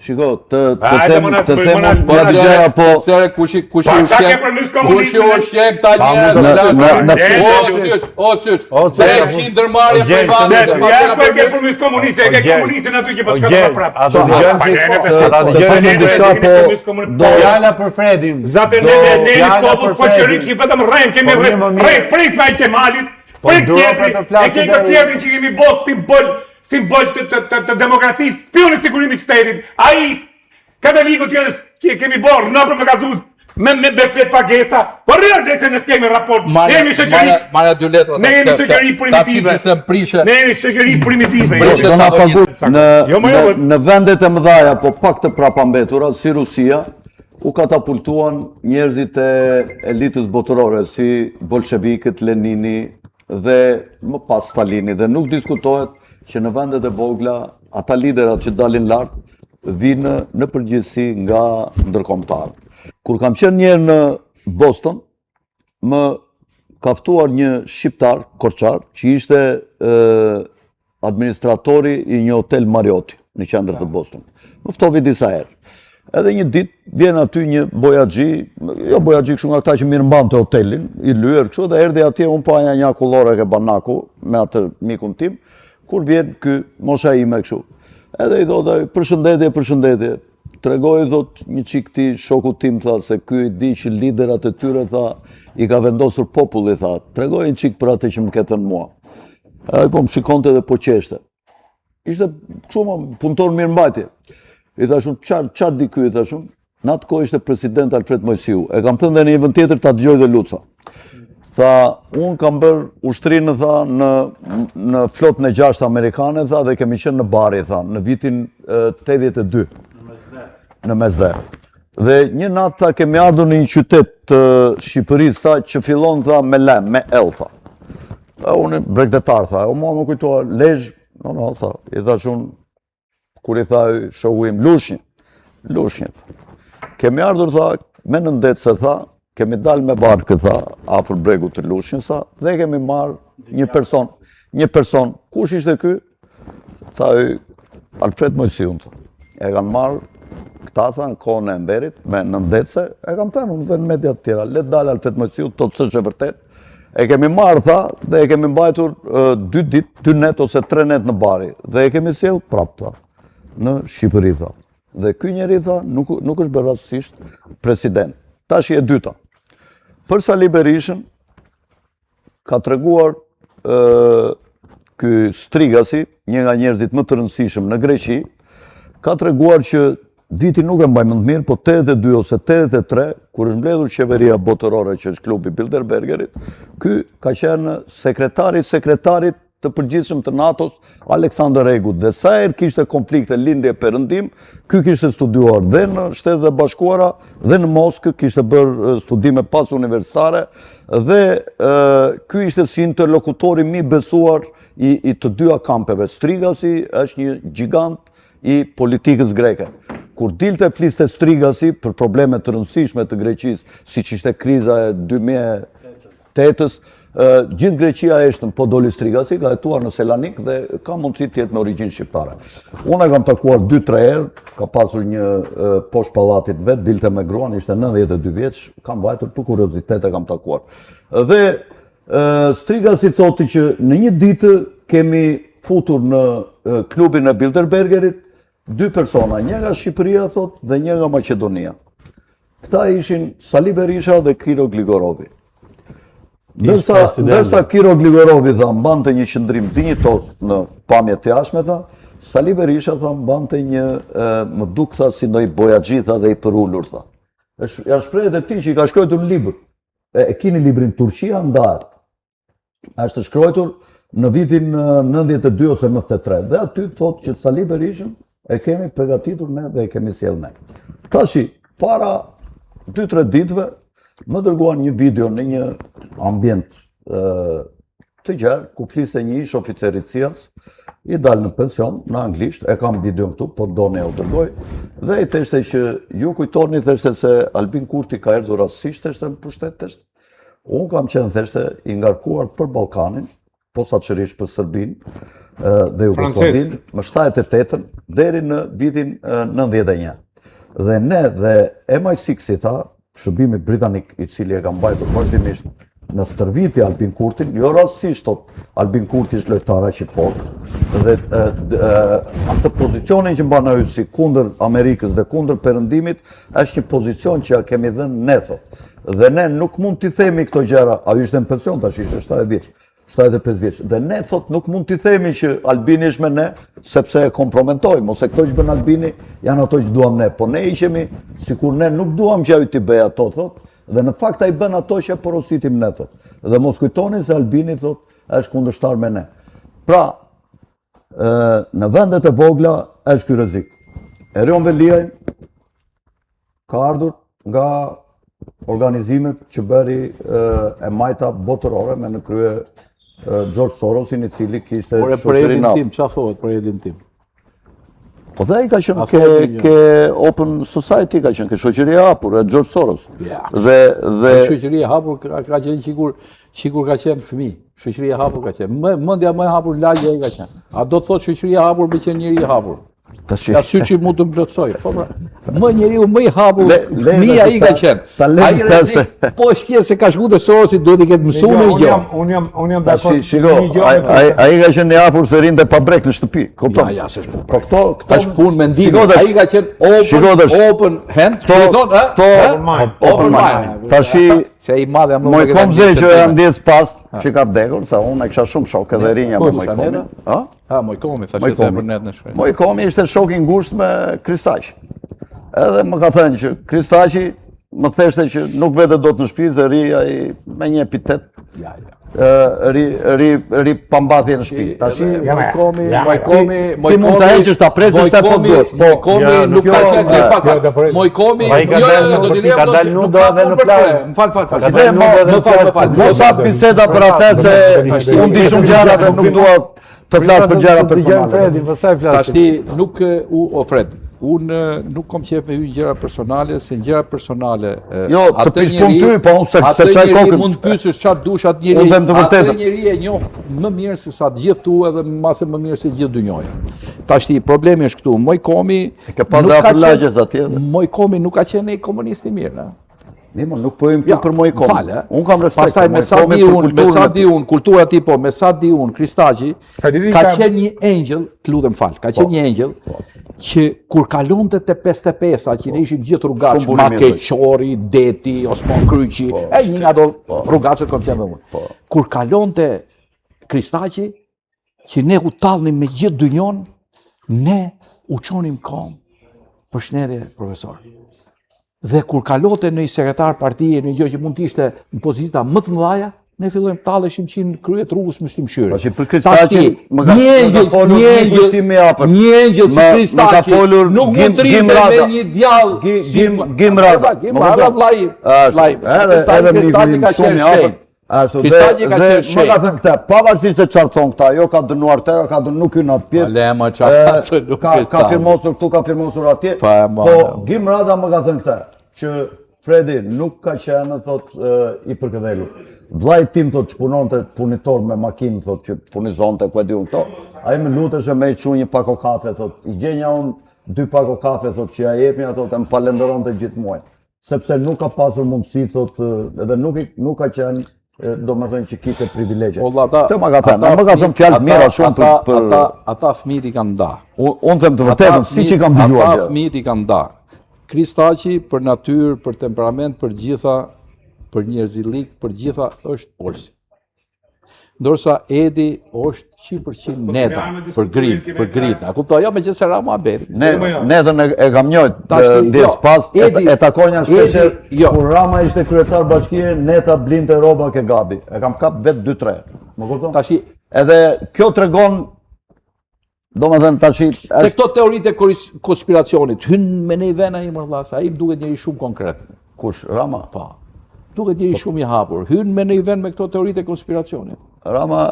Shiko, të të them të them unë pak gjëra po Pse re kush i kush i ushqen? Kush i ushqen këta njerëz? Në në në o syç, o syç. 300 ndërmarrje private. Ja ku e ke përmbys komunistin, e ke komunistin aty që po të shkon prapë. A do dëgjojmë a do dëgjojmë diçka po do fjala për Fredin. Zaten ne ne ne popull shoqëri që vetëm rrejm kemi po, rrejm. Rrej pris me ai Kemalit. Po, Prit tjetri, e ke këtë tjetrin që kemi bërë simbol simbol të, të, të, të demokracisë, spiun i sigurimit shtetit, ai katoliku tjerës që kemi bërë, në për me ka me me me flet pagesa, po rrë dhe ne s'kemi raport. Ne jemi shoqëri, marrja dy letra. Ne jemi shoqëri primitive. Ta prishe. Ne jemi shoqëri primitive. Do na pagu në jo, jo, në, në vendet e mëdha, po pak të prapambetura si Rusia, u katapultuan njerëzit e elitës botërore si bolshevikët, Lenini, dhe më pas Stalini dhe nuk diskutohet që në vendet e vogla ata liderat që dalin lart vijnë në përgjithësi nga ndërkombëtarët. Kur kam qenë një herë në Boston, më ka ftuar një shqiptar, korçar, që ishte e, administratori i një hotel Marriott në qendër të Boston. Më ftovi disa herë. Edhe një ditë vjen aty një bojaxhi, jo bojaxhi kështu nga këta që mirëmbante hotelin, i lyer kështu dhe erdhi atje unë po haja një akullore ke banaku me atë mikun tim, kur vjen ky mosha ime kështu. Edhe i thotë ai, përshëndetje, përshëndetje. Tregoji thot një çik ti shokut tim tha se ky e di që liderat e tyre tha i ka vendosur populli tha. Tregoji një çik për atë që më ke thënë mua. Ai po më shikonte dhe po qeshte. Ishte kështu punëtor mirëmbajtje. I thashë unë, ça, ça di ky, i thashë unë, në atë kohë ishte president Alfred Moisiu. E kam thënë dhe në një vend tjetër ta dëgjojë dhe Luca. Tha, unë kam bërë ushtrinë, tha, në, në flotën e gjashtë amerikane, tha, dhe kemi qenë në Bari, tha, në vitin 82. Në Mesdhe. Dhe një natë, tha, kemi ardhur në një qytet të Shqipërisë, tha, që fillon, tha, me L, me L, tha. E unë, bregdetar, tha, e mua m'u kujtua, Lezhë, no, no, tha, i thashë unë, Kur i tha shoku im, Lushnjë, Lushnjë, tha. Kemi ardhur, tha, me nëndetëse, tha, kemi dalë me varkë, tha, afër bregut të Lushnjës, tha, dhe kemi marrë një person, një person, kush ishte ky? Tha, Alfred Moisiun, tha. E kanë marrë, këta, tha, në kohën e Enverit, me nëndetëse, e kam thënë, unë dhe në media të tjera, le të dalë Alfred Moisiu, të thotë s'është e vërtetë, E kemi marrë, tha, dhe e kemi mbajtur dy ditë, dy net ose tre net në Bari, dhe e kemi sjellë prapë, tha, në Shqipëri, tha. Dhe ky njeri, tha, nuk, nuk është bërë rastësisht president. Tashi e dyta. Për Sali Berishën, ka treguar ky Strigasi, një nga njerëzit më të rëndësishëm në Greqi, ka treguar që Vitin nuk e mbaj mend mirë, po 82 ose 83, kur është mbledhur qeveria botërore që është klubi Bilderbergerit, ky ka qenë sekretari i sekretarit të përgjithshëm të NATO-s, Aleksandër Hejgut, dhe sa herë kishte konflikte lindje perëndim, ky kishte studiuar dhe në Shtetet e Bashkuara dhe në Moskë, kishte bërë studime pas universitare dhe ky ishte si interlokutori më i besuar i, i të dyja kampeve. Strigasi është një gjigant i politikës greke. Kur dilte fliste Strigasi për probleme të rëndësishme të Greqisë, siç ishte kriza e 2008-ës, gjithë Greqia heshtën, po doli Strigasi, ka jetuar në Selanik dhe ka mundësi të jetë me origjinë shqiptare. Unë e kam takuar 2-3 herë, ka pasur një poshtë pallatit vet, dilte me gruan, ishte 92 vjeç, kam vajtur për kuriozitet e kam takuar. Dhe Strigasi thotë që në një ditë kemi futur në klubin e Bilderbergerit dy persona, një nga Shqipëria thotë dhe një nga Maqedonia. Këta ishin Sali Berisha dhe Kiro Gligorovi. Ndërsa, ndërsa Kiro Gligorovi tha mbante një qëndrim dinjitoz në pamje të jashtme tha, Sali Berisha tha mbante një m'u duk tha si ndonjë bojaxhi tha dhe i përulur tha. Është janë shprehjet e tij që i ka shkruar në libër. E, e kini librin Turqia ndahet. Është shkruar në vitin 92 ose 93 dhe aty thotë që Sali Berishën e kemi përgatitur ne dhe e kemi sjellë ne. Tashi para 2-3 ditëve më dërguan një video në një ambient ë të gjerë ku fliste një ish oficer i CIA-s, i dalë në pension në anglisht, e kam videon këtu, po doni e u dërgoj, dhe i theshte që ju kujtoni theshte se Albin Kurti ka erdhur rastësisht theshte në pushtet theshte. Unë kam qenë theshte i ngarkuar për Ballkanin, posaçërisht për Serbinë dhe Jugosllavinë, më 78-ën deri në vitin 91. Dhe ne dhe MI6 i tha, shërbimi britanik i cili e ka mbajtur vazhdimisht në stërvitje Albin Kurtin, jo rastësisht thot Albin Kurti është lojtar aq i fortë dhe e, e, atë pozicionin që mban ai si kundër Amerikës dhe kundër Perëndimit është një pozicion që ja kemi dhënë ne thot. Dhe ne nuk mund t'i themi këto gjëra, ai ishte në pension tash ishte 70 vjeç. 75 vjeç. Dhe ne thot nuk mund t'i themi që Albini është me ne, sepse e kompromentojmë, ose këto që bën Albini janë ato që duam ne, po ne hiqemi sikur ne nuk duam që ai t'i bëjë ato thot, dhe në fakt ai bën ato që e porositim ne thot. Dhe mos kujtoni se Albini thot është kundërshtar me ne. Pra, ë në vendet e vogla është ky rrezik. Erion Veliaj ka ardhur nga organizimet që bëri e majta botërore me në krye George Sorosin i cili kishte Por e për Edin tim, ça thohet për Edin tim? Po dhe ai ka qenë ke, ke Open Society, ka qenë ke shoqëria e hapur, e George Soros. Ja. Dhe, dhe... Shoqëria e hapur ka, ka qenë qikur, qikur ka qenë fëmi. Shoqëria e hapur ka qenë. Më, mendja më e hapur lagje ai ka qenë. A do të thotë shoqëria e hapur me qenë njeri i hapur? Tash ja sy që mund të më plotësoj. Po pra, më njeriu më i hapur, mi ai ka qenë. Ai rrezik, po shkje se ka shku te Sorosi duhet të ketë mësuar një gjë. Unë jam unë jam dakord. Shiko, ai ai ai ka qenë i hapur se rrinte pa brekë në shtëpi, kupton? Ja, ja, s'është punë. Po këto këto është punë mendimi. Ai ka qenë open open hand, si thonë, ë? Open mind. Tashi se i madh jam unë. Moikom Zeqo e ndjes pas që ka vdekur, se unë e kisha shumë shok edhe rinja me Moikomin. Ë? Ha, Moikomi, thashë që për netën e shkruaj. Moikomi ishte shok i ngushtë me Kristaq. Edhe më ka thënë që Kristaqi më theshte që nuk vete dot në shtëpi se rri ai me një epitet. Ja, ja. Ri ri ri pa mbathje në shtëpi. Tashi Moikomi, Moikomi, Moikomi. Ti mund ta heqësh ta presësh ta po duash. Po Moikomi nuk ka qenë në fakt. Moikomi, jo, jo, jo, do të lejë ka dalë nudo edhe në plazh. Më fal, fal, fal. Më fal, më fal. Mos hap biseda për atë se unë di shumë gjëra dhe nuk dua Të flas për gjëra personale. Fredi, pastaj flas. Tashti nuk u o Fred. Unë nuk kam qejf me hy në gjëra personale, se në gjëra personale Jo, të prish punë ty, po unë se se çaj kokën. Mund të pyesësh çfarë dush atë njeri. Unë them të vërtetën. Atë njeri e njoh më mirë se sa të gjithë tu edhe mbase më mirë se gjithë dynjaja. Tashti problemi është këtu, Moikomi e ke pa dhe afër lagjes atje. Moikomi nuk ka qenë një komunist i mirë, na. Mi mo, nuk po hyjmë këtu për Moikomin. Unë kam respekt Pastaj me sa di unë, me sa di unë, kultura ti po, me sa di unë, Kristaqi, ka qenë një engjëll, të lutem fal, ka qenë po. një engjëll, po. që kur kalonte te 55-a, që ne po. ishim gjithë rrugaç, Make Qori, Deti, Osman Kryqi, e një nga do rrugaçët kom qenë dhe unë. Kur kalonte Kristaqi, që ne u tallnim me gjithë dynjon, ne u çonim kom. Përshëndetje, profesor. Dhe kur kalonte një sekretar partie, një gjë që mund të ishte në pozita më të mëdha, ne fillojmë talleshim që në krye të rrugës Myslym Shyri. Tash për Kristaqin, më ka një engjëll, një engjëll, një engjëll si Kristaqi, nuk mund të rrinte me një djall si Gim Rada. Gim Rada vllai, vllai. Edhe edhe Kristaqi ka qenë shenjt. Ashtu dhe, dhe më ka thënë këta, pavarësisht se çfarë thonë këta, jo ka dënuar këtë, ka dënuar nuk hyn në atë pjesë. Ale më çfarë thonë nuk ka ka firmosur këtu, ka firmosur atje. Pa, po Gim Rada më ka thënë këtë, që Fredi nuk ka qenë thot i përkëdhelur. Vllai tim thot që punonte punitor me makinë thot që furnizonte ku e di unë këto. Ai më luteshe me i çu një pako kafe thot. I gjenja unë dy pako kafe thot që ja jepja thot e më falenderonte gjithë muajin. sepse nuk ka pasur mundësi thotë edhe nuk i nuk ka qenë domethënë që kishte privilegje. Po ata Këtë ma ka thënë, më ka thënë fjalë të mira shumë për për ata ata fëmijët i kanë nda. Unë them të vërtetën, siç i kam dëgjuar. Ata fëmijët i kanë nda. Kristaqi për natyrë, për temperament, për gjitha, për njerëzillik, për gjitha është Olsi. Ndërsa Edi është 100% Neta, për grin, për grin. A kuptoj, jo meqenëse ra muhabeti. Ne, Netën e, e kam njojt, ndjes jo, pas, e, e takonja shpesh, jo. kur Rama ishte kryetar bashkie, Neta blinte rroba ke Gabi. E kam kap vetë 2-3. Më kupton? Tashi, Edhe kjo tregon Domethënë tashi Te këto teoritë e konspiracionit, hyn me ne ven ai më vëlla, se ai më duket njeri shumë konkret. Kush, Rama? Po. Duket njeri po. shumë i hapur. Hyn me ne ven me këto teoritë e konspiracionit. Rama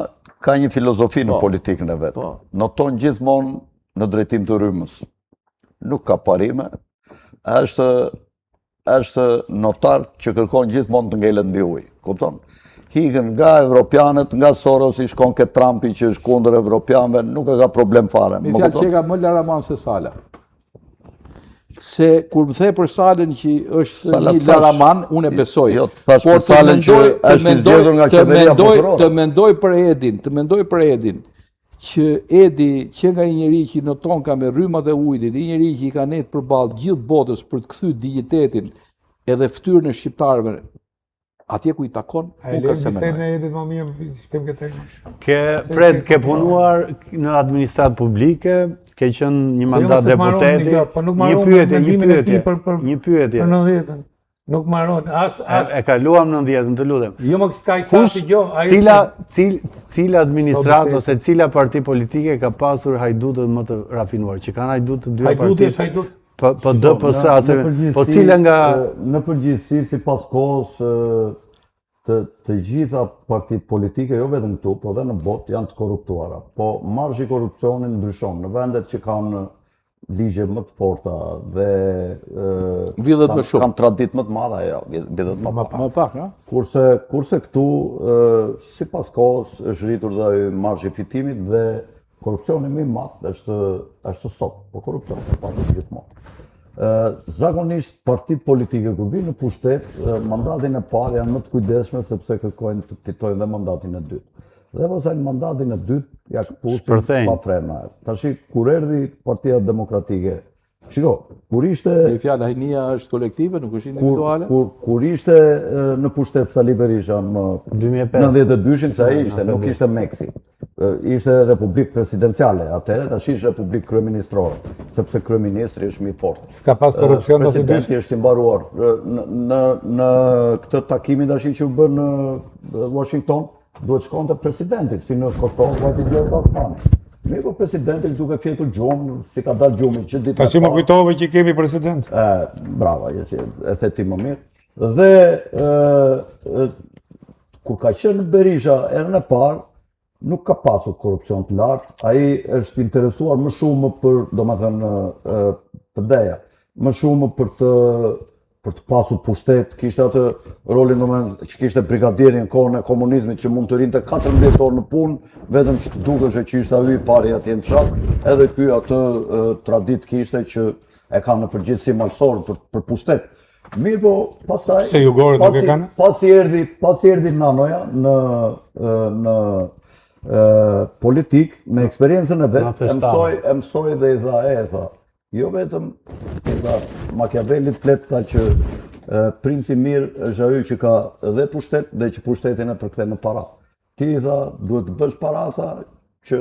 ka një filozofi në po. politikën e vet. Po. Noton gjithmonë në drejtim të rrymës. Nuk ka parime. Është është notar që kërkon gjithmonë të ngelet mbi ujë. Kupton? Ikën nga evropianët, nga Sorosi shkon ke Trumpi që është kundër evropianëve, nuk e ka problem fare. Me fjalë qenka më laraman se Sala. Se kur më the për Salën që është Sala një laraman, unë e besoj. Jo, të thashë për Salën që është i zgjedhur nga qeveria botërore. Të mendoj për Edin, të mendoj për Edin, që Edi qenka një njeri që notonka me rrymat e ujit, një njeri që i ka nejt përballë gjithë botës për të kthy dinjitetin edhe fytyrën e shqiptarëve atje ku i takon, unë ka se mendoj. A e lejmë më mirë, shkem këtë Ke, Fred, ke punuar në administratë publike, ke qenë një jo, mandat deputeti, po një pyetje, një pyetje, një pyetje. Për 90-ën. Nuk mbaron as as e, e kaluam 90-ën, të lutem. Jo, më s'ka i sa gjë, ai cila cil, cila administratë ose cila parti politike ka pasur hajdutët më të rafinuar, që kanë hajdutë të dyja partitë. Hajduti është hajdut. Po po D po S ase po cila nga në përgjithësi sipas kohës të të gjitha partitë politike jo vetëm këtu, po dhe në botë janë të korruptuara. Po marzhi i korrupsionit ndryshon në vendet që kanë ligje më të forta dhe vidhet më shumë. Kanë traditë më të madhe, jo, vidhet më pak. Më pak, ha? Kurse kurse këtu sipas kohës është rritur dhe marzhi i fitimit dhe Korrupsioni më i madh është është sot, po korrupsion ka pasur gjithmonë. Ë zakonisht partitë politike kur vijnë në pushtet, mandatin e parë janë më të kujdesshme sepse kërkojnë të fitojnë dhe mandatin e dytë. Dhe pastaj në mandatin e dytë ja këpusin pa frena. Tashi kur erdhi Partia Demokratike Shiko, kur ishte... Me fjalë, hajnia është kolektive, nuk është individuale? Kur, kur, kur ishte në pushtet Sali Berisha në 92-shin, se ai ishte, nuk ishte Meksi. Ishte republikë presidenciale, atëherë tash është republikë kryeministrore, sepse kryeministri është më i fortë. S'ka pas korrupsion në Presidenti është i mbaruar. Në, në, në këtë takimin tash që u bë në Washington, Duhet shkonte presidenti, si në Kosovë, vajti Vjosa Osmani. Mirëpo presidenti duke fjetur gjumë, s'i ka dalë gjumi që ditë. Tash më kujtove që kemi president. E, bravo, e, që e the ti më mirë. Dhe e, e, kur ka qenë Berisha herën e parë, nuk ka pasur korrupsion të lartë, ai është interesuar më shumë për, domethënë, PD-ja, më shumë për të për të pasur pushtet, kishte atë rolin domethënë që kishte brigadieri në kohën e komunizmit që mund të rrinte 14 orë në punë, vetëm që të dukeshe që ishte ai i pari atje në fshat, edhe ky atë traditë kishte që e ka në përgjithësi malësorët për, për pushtet. Mirëpo, pastaj Se jugorët nuk e kanë? Pasi erdhi, pasi erdhi Nanoja në në e, politikë me eksperiencën e vet, e mësoi, e mësoi dhe i dha e tha. Jo vetëm, i tha, Machiavelli flet tha që princi i mirë është ai që ka dhe pushtet dhe që pushtetin e përkthen në para. Ti i tha, duhet të bësh para, tha, që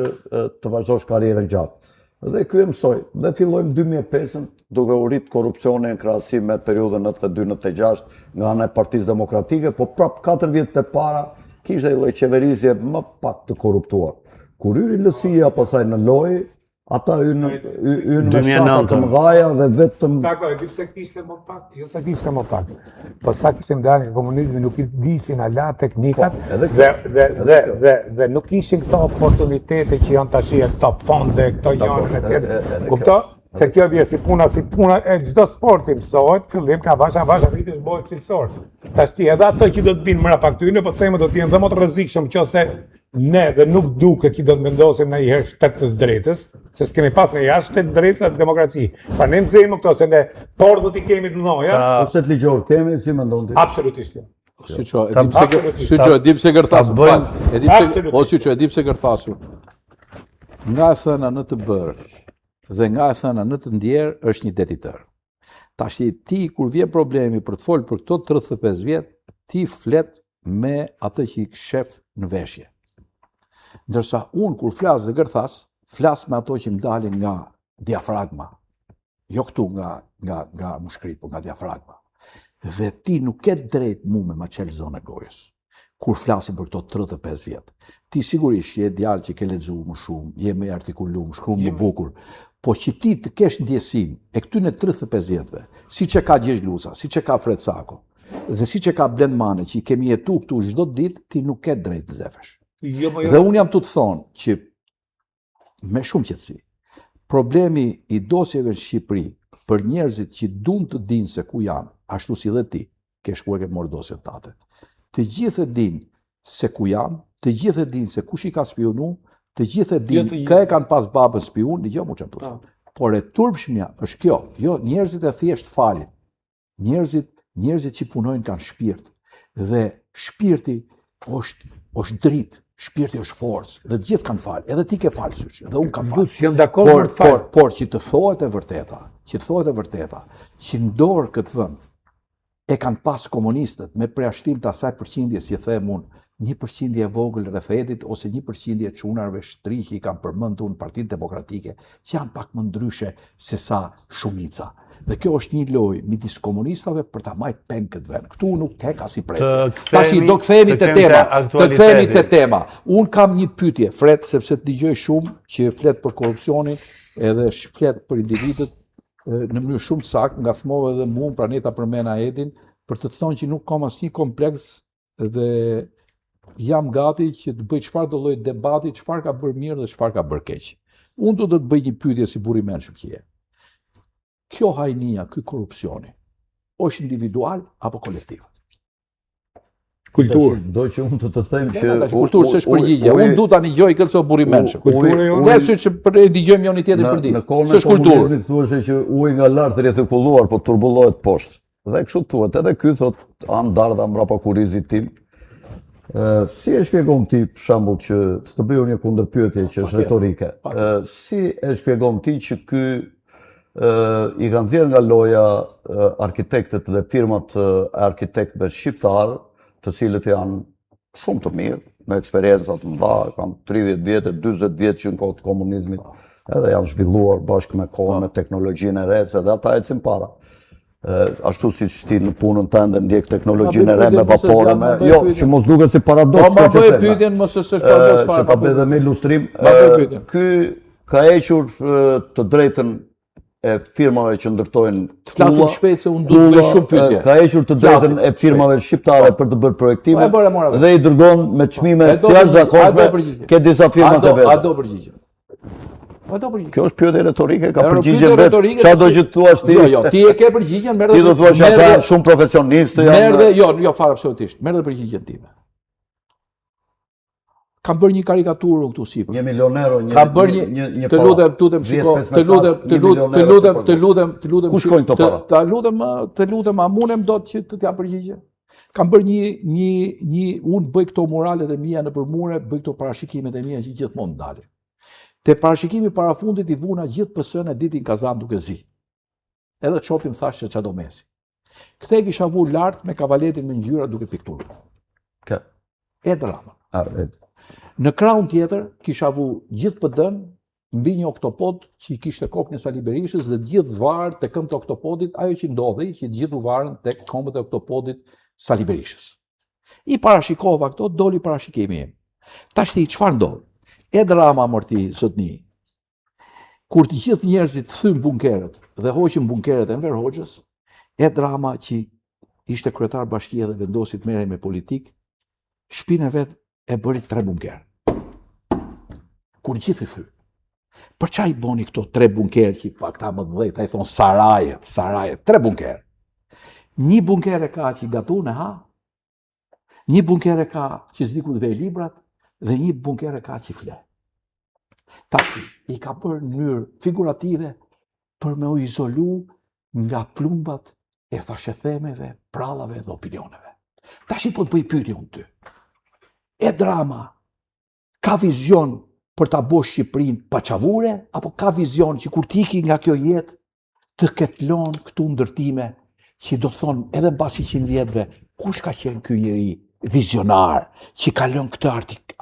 të vazhdosh karrierën gjatë. Dhe ky e mësoi. Dhe fillojmë 2005-ën duke u rrit korrupsioni në krahasim me periudhën 92-96 nga ana e Partisë Demokratike, po prap 4 vjet të para kishte një lloj qeverisje më pak të korruptuar. Kur hyri LSI-ja pastaj në lojë, Ata hynë hynë me shaka të mëdhaja dhe vetëm... Sako, e di pse kishte më pak? Jo sa kishte më pak. Po sa kishte dalë nga komunizmi nuk i dishin ala teknikat po, edhe dhe, dhe, dhe, dhe, dhe nuk ishin këto oportunitete që janë tash e këto fonde, këto janë e tjerë. Kupto? Se kjo vjen si puna, si puna e çdo sporti mësohet, fillim avash avash rritesh bëhet cilësor. Tashti edhe ato që do të vinë mbrapa këtyre, po themi do të jenë dhe më të rrezikshëm nëse Ne dhe nuk duket që do të vendosim ndonjëherë shtet të së drejtës, se s'kemi pas ne as shtet të drejtës as demokraci. Pra ne nxehmë këto se ne pordhët i kemi të lloja. Po shtet ligjor kemi, si mendon ti? Absolutisht jo. Syço, e di pse Syço, e di pse gërthas, fal. E di pse o Syço, e di pse gërthas unë. Nga e thëna në të bërë dhe nga e thëna në të ndjerë është një det i tërë. Tashti ti kur vjen problemi për të folë për këto 35 vjet, ti flet me atë që i shef në veshje. Ndërsa unë kur flas dhe gërthas, flas me ato që më dalin nga diafragma. Jo këtu nga nga nga mushkëritë, po nga diafragma. Dhe ti nuk ke drejt mu me ma çel zonë e gojës. Kur flasim për këto 35 vjet. Ti sigurisht je djalë që ke lexuar më shumë, je më i artikulum, shkruan më bukur, po që ti të kesh ndjesinë e këtyre 35 vjetëve, siç e ka Gjergj Luca, siç e ka Fred Sako, dhe siç e ka Blend Mane që i kemi jetu këtu çdo ditë, ti nuk ke drejt të zefesh. Jo, po jo. Dhe unë jam tu të thonë që me shumë qetësi. Problemi i dosjeve në Shqipëri për njerëzit që duan të dinë se ku janë, ashtu si dhe ti, ke shkuar ke marrë dosjen tate. Të gjithë e dinë se ku jam, të gjithë e dinë se kush i ka spiunu, të gjithë e jo dinë kë e kanë pas babën spiun, dëgjo mu çfarë të Por e turpshmja është kjo, jo njerëzit e thjeshtë falin. Njerëzit, njerëzit që punojnë kanë shpirt dhe shpirti është është dritë, shpirti është forcë dhe të gjithë kanë fal, edhe ti ke fal syç, dhe unë kam fal. Jam dakord por, por, por që të thuhet e vërteta, që të thuhet e vërteta, që në dorë këtë vend e kanë pas komunistët me përjashtim të asaj përqindjes që them unë, një përqindje e vogël rreth Edit ose një përqindje e çunarve shtri që i kam përmend unë Partinë Demokratike, që janë pak më ndryshe se sa shumica. Dhe kjo është një lojë midis komunistave për ta majt peng këtë vend. Këtu nuk të hek asnjë presje. Tashi do kthehemi te tema, të kthehemi te tema. Unë kam një pyetje, Fred, sepse të dëgjoj shumë që flet për korrupsionin, edhe flet për individët në mënyrë shumë të saktë, ngacmove edhe mua, prandaj ta përmenda Edin, për të të thënë që nuk kam asnjë kompleks dhe jam gati që të bëj çfarëdo lloj debati, çfarë ka bërë mirë dhe çfarë ka bërë keq. Unë do të të bëj një pyetje si burrë i mençëm që je. Kjo hajnia, ky korrupsioni, është individual apo kolektiv? Kulturë. Do që unë të të them që kulturë s'është përgjigje. Unë du ta dëgjoj këtë se burrë i mençëm. Kulturë jo. Ne siç për e dëgjojmë njëri tjetrin për ditë. Në kohën e komunizmit thuheshe që uji nga lart rrjedh i kulluar, po turbullohet poshtë. Dhe kështu thuhet, edhe ky thot anë dardha mbrapa kurrizit tim. Ë si e shpjegon ti për shembull që të të bëj unë një kundërpyetje që është retorike. Ë si e shpjegon ti që ky ë i ka nxjerrë nga loja arkitektët dhe firmat e arkitektëve shqiptarë, të cilët janë shumë të mirë, me eksperienca të mëdha, kanë 30 vjet e 40 vjet që në kohë të komunizmit, edhe janë zhvilluar bashkë me kohën, me teknologjinë e re, se dhe ata ecin para. ashtu siç ti në punën tënde ndjek teknologjinë e re me vapore, me jo, që mos duket si paradoks. Po ma bëj pyetjen mos është paradoks fare. Që ta bëj edhe me ilustrim, ky ka hequr të drejtën e firmave që ndërtojnë të flasim shpejt se unë du të bëj shumë pyetje. Ka hequr të drejtën e firmave shqiptare po. për të bërë projektime po, dhe i dërgon me çmime të jashtëzakonshme ke disa firma të veta. A do përgjigje? Po do përgjigje. Kjo është pyetje retorike, ka përgjigje vetë. Çfarë do që të thuash ti? Jo, jo, ti e ke përgjigjen, merr. Ti do thuash ata janë shumë profesionistë janë. Merr dhe jo, jo fare absolutisht. Merr dhe përgjigjen time. Kam bërë një karikaturë këtu sipër. Një milioner një Kam bërë një një një të lutem, të lutem, shiko, të lutem, të lutem, të lutem, të lutem, të lutem. Ku shkojnë këto para? Të lutem, të lutem, a mundem dot që të të jap përgjigje? Kam bërë një një një unë bëj këto muralet e mia nëpër mure, bëj këto parashikimet e mia që gjithmonë dalin. Te parashikimi parafundit i vuna gjithë PS-në e Editin kazan duke zi. Edhe të shofim thashë se ça do mesi. Këtë e kisha vu lart me kavaletin me ngjyra duke pikturuar. Kë? Ed Rama. A, Ed. Në krahun tjetër kisha vu gjithë PD-n mbi një oktopod që i kishte kokën e Sali Berishës dhe të gjithë varë te këmbët e oktopodit, ajo që ndodhi, që të gjithë u varën te këmbët e oktopodit Sali Berishës. I parashikova këto, doli parashikimi im. Tashti, çfarë ndodh? Ed Rama mor ti, zotni. Kur të gjithë njerëzit thyn bunkerët dhe hoqën bunkerët e Enver Hoxhës, Ed Rama që ishte kryetar bashkie dhe vendosi të merrej me politikë, shpinë e vet e bëri tre bunker. Kur gjithë i thy. Për ça i boni këto tre bunker që pa këta më të mëdhenj, i thonë sarajet, sarajet, tre bunker. Një bunker e ka që gatun e ha, një bunker e ka që s'di ku të vejë librat, dhe një bunker e ka që fle. Tashti, i ka bërë në mënyrë figurative për me u izolu nga plumbat e thashethemeve, prallave dhe opinioneve. Tashti po të bëj pyetje unë ty. Ed Rama ka vizion për ta bo Shqipërinë paçavure, apo ka vizion që kur t'iki nga kjo jetë, të ketë lonë këtu ndërtime që do të thonë edhe mbas 100 vjetëve, kush ka qenë ky njeri vizionar që ka lënë këtë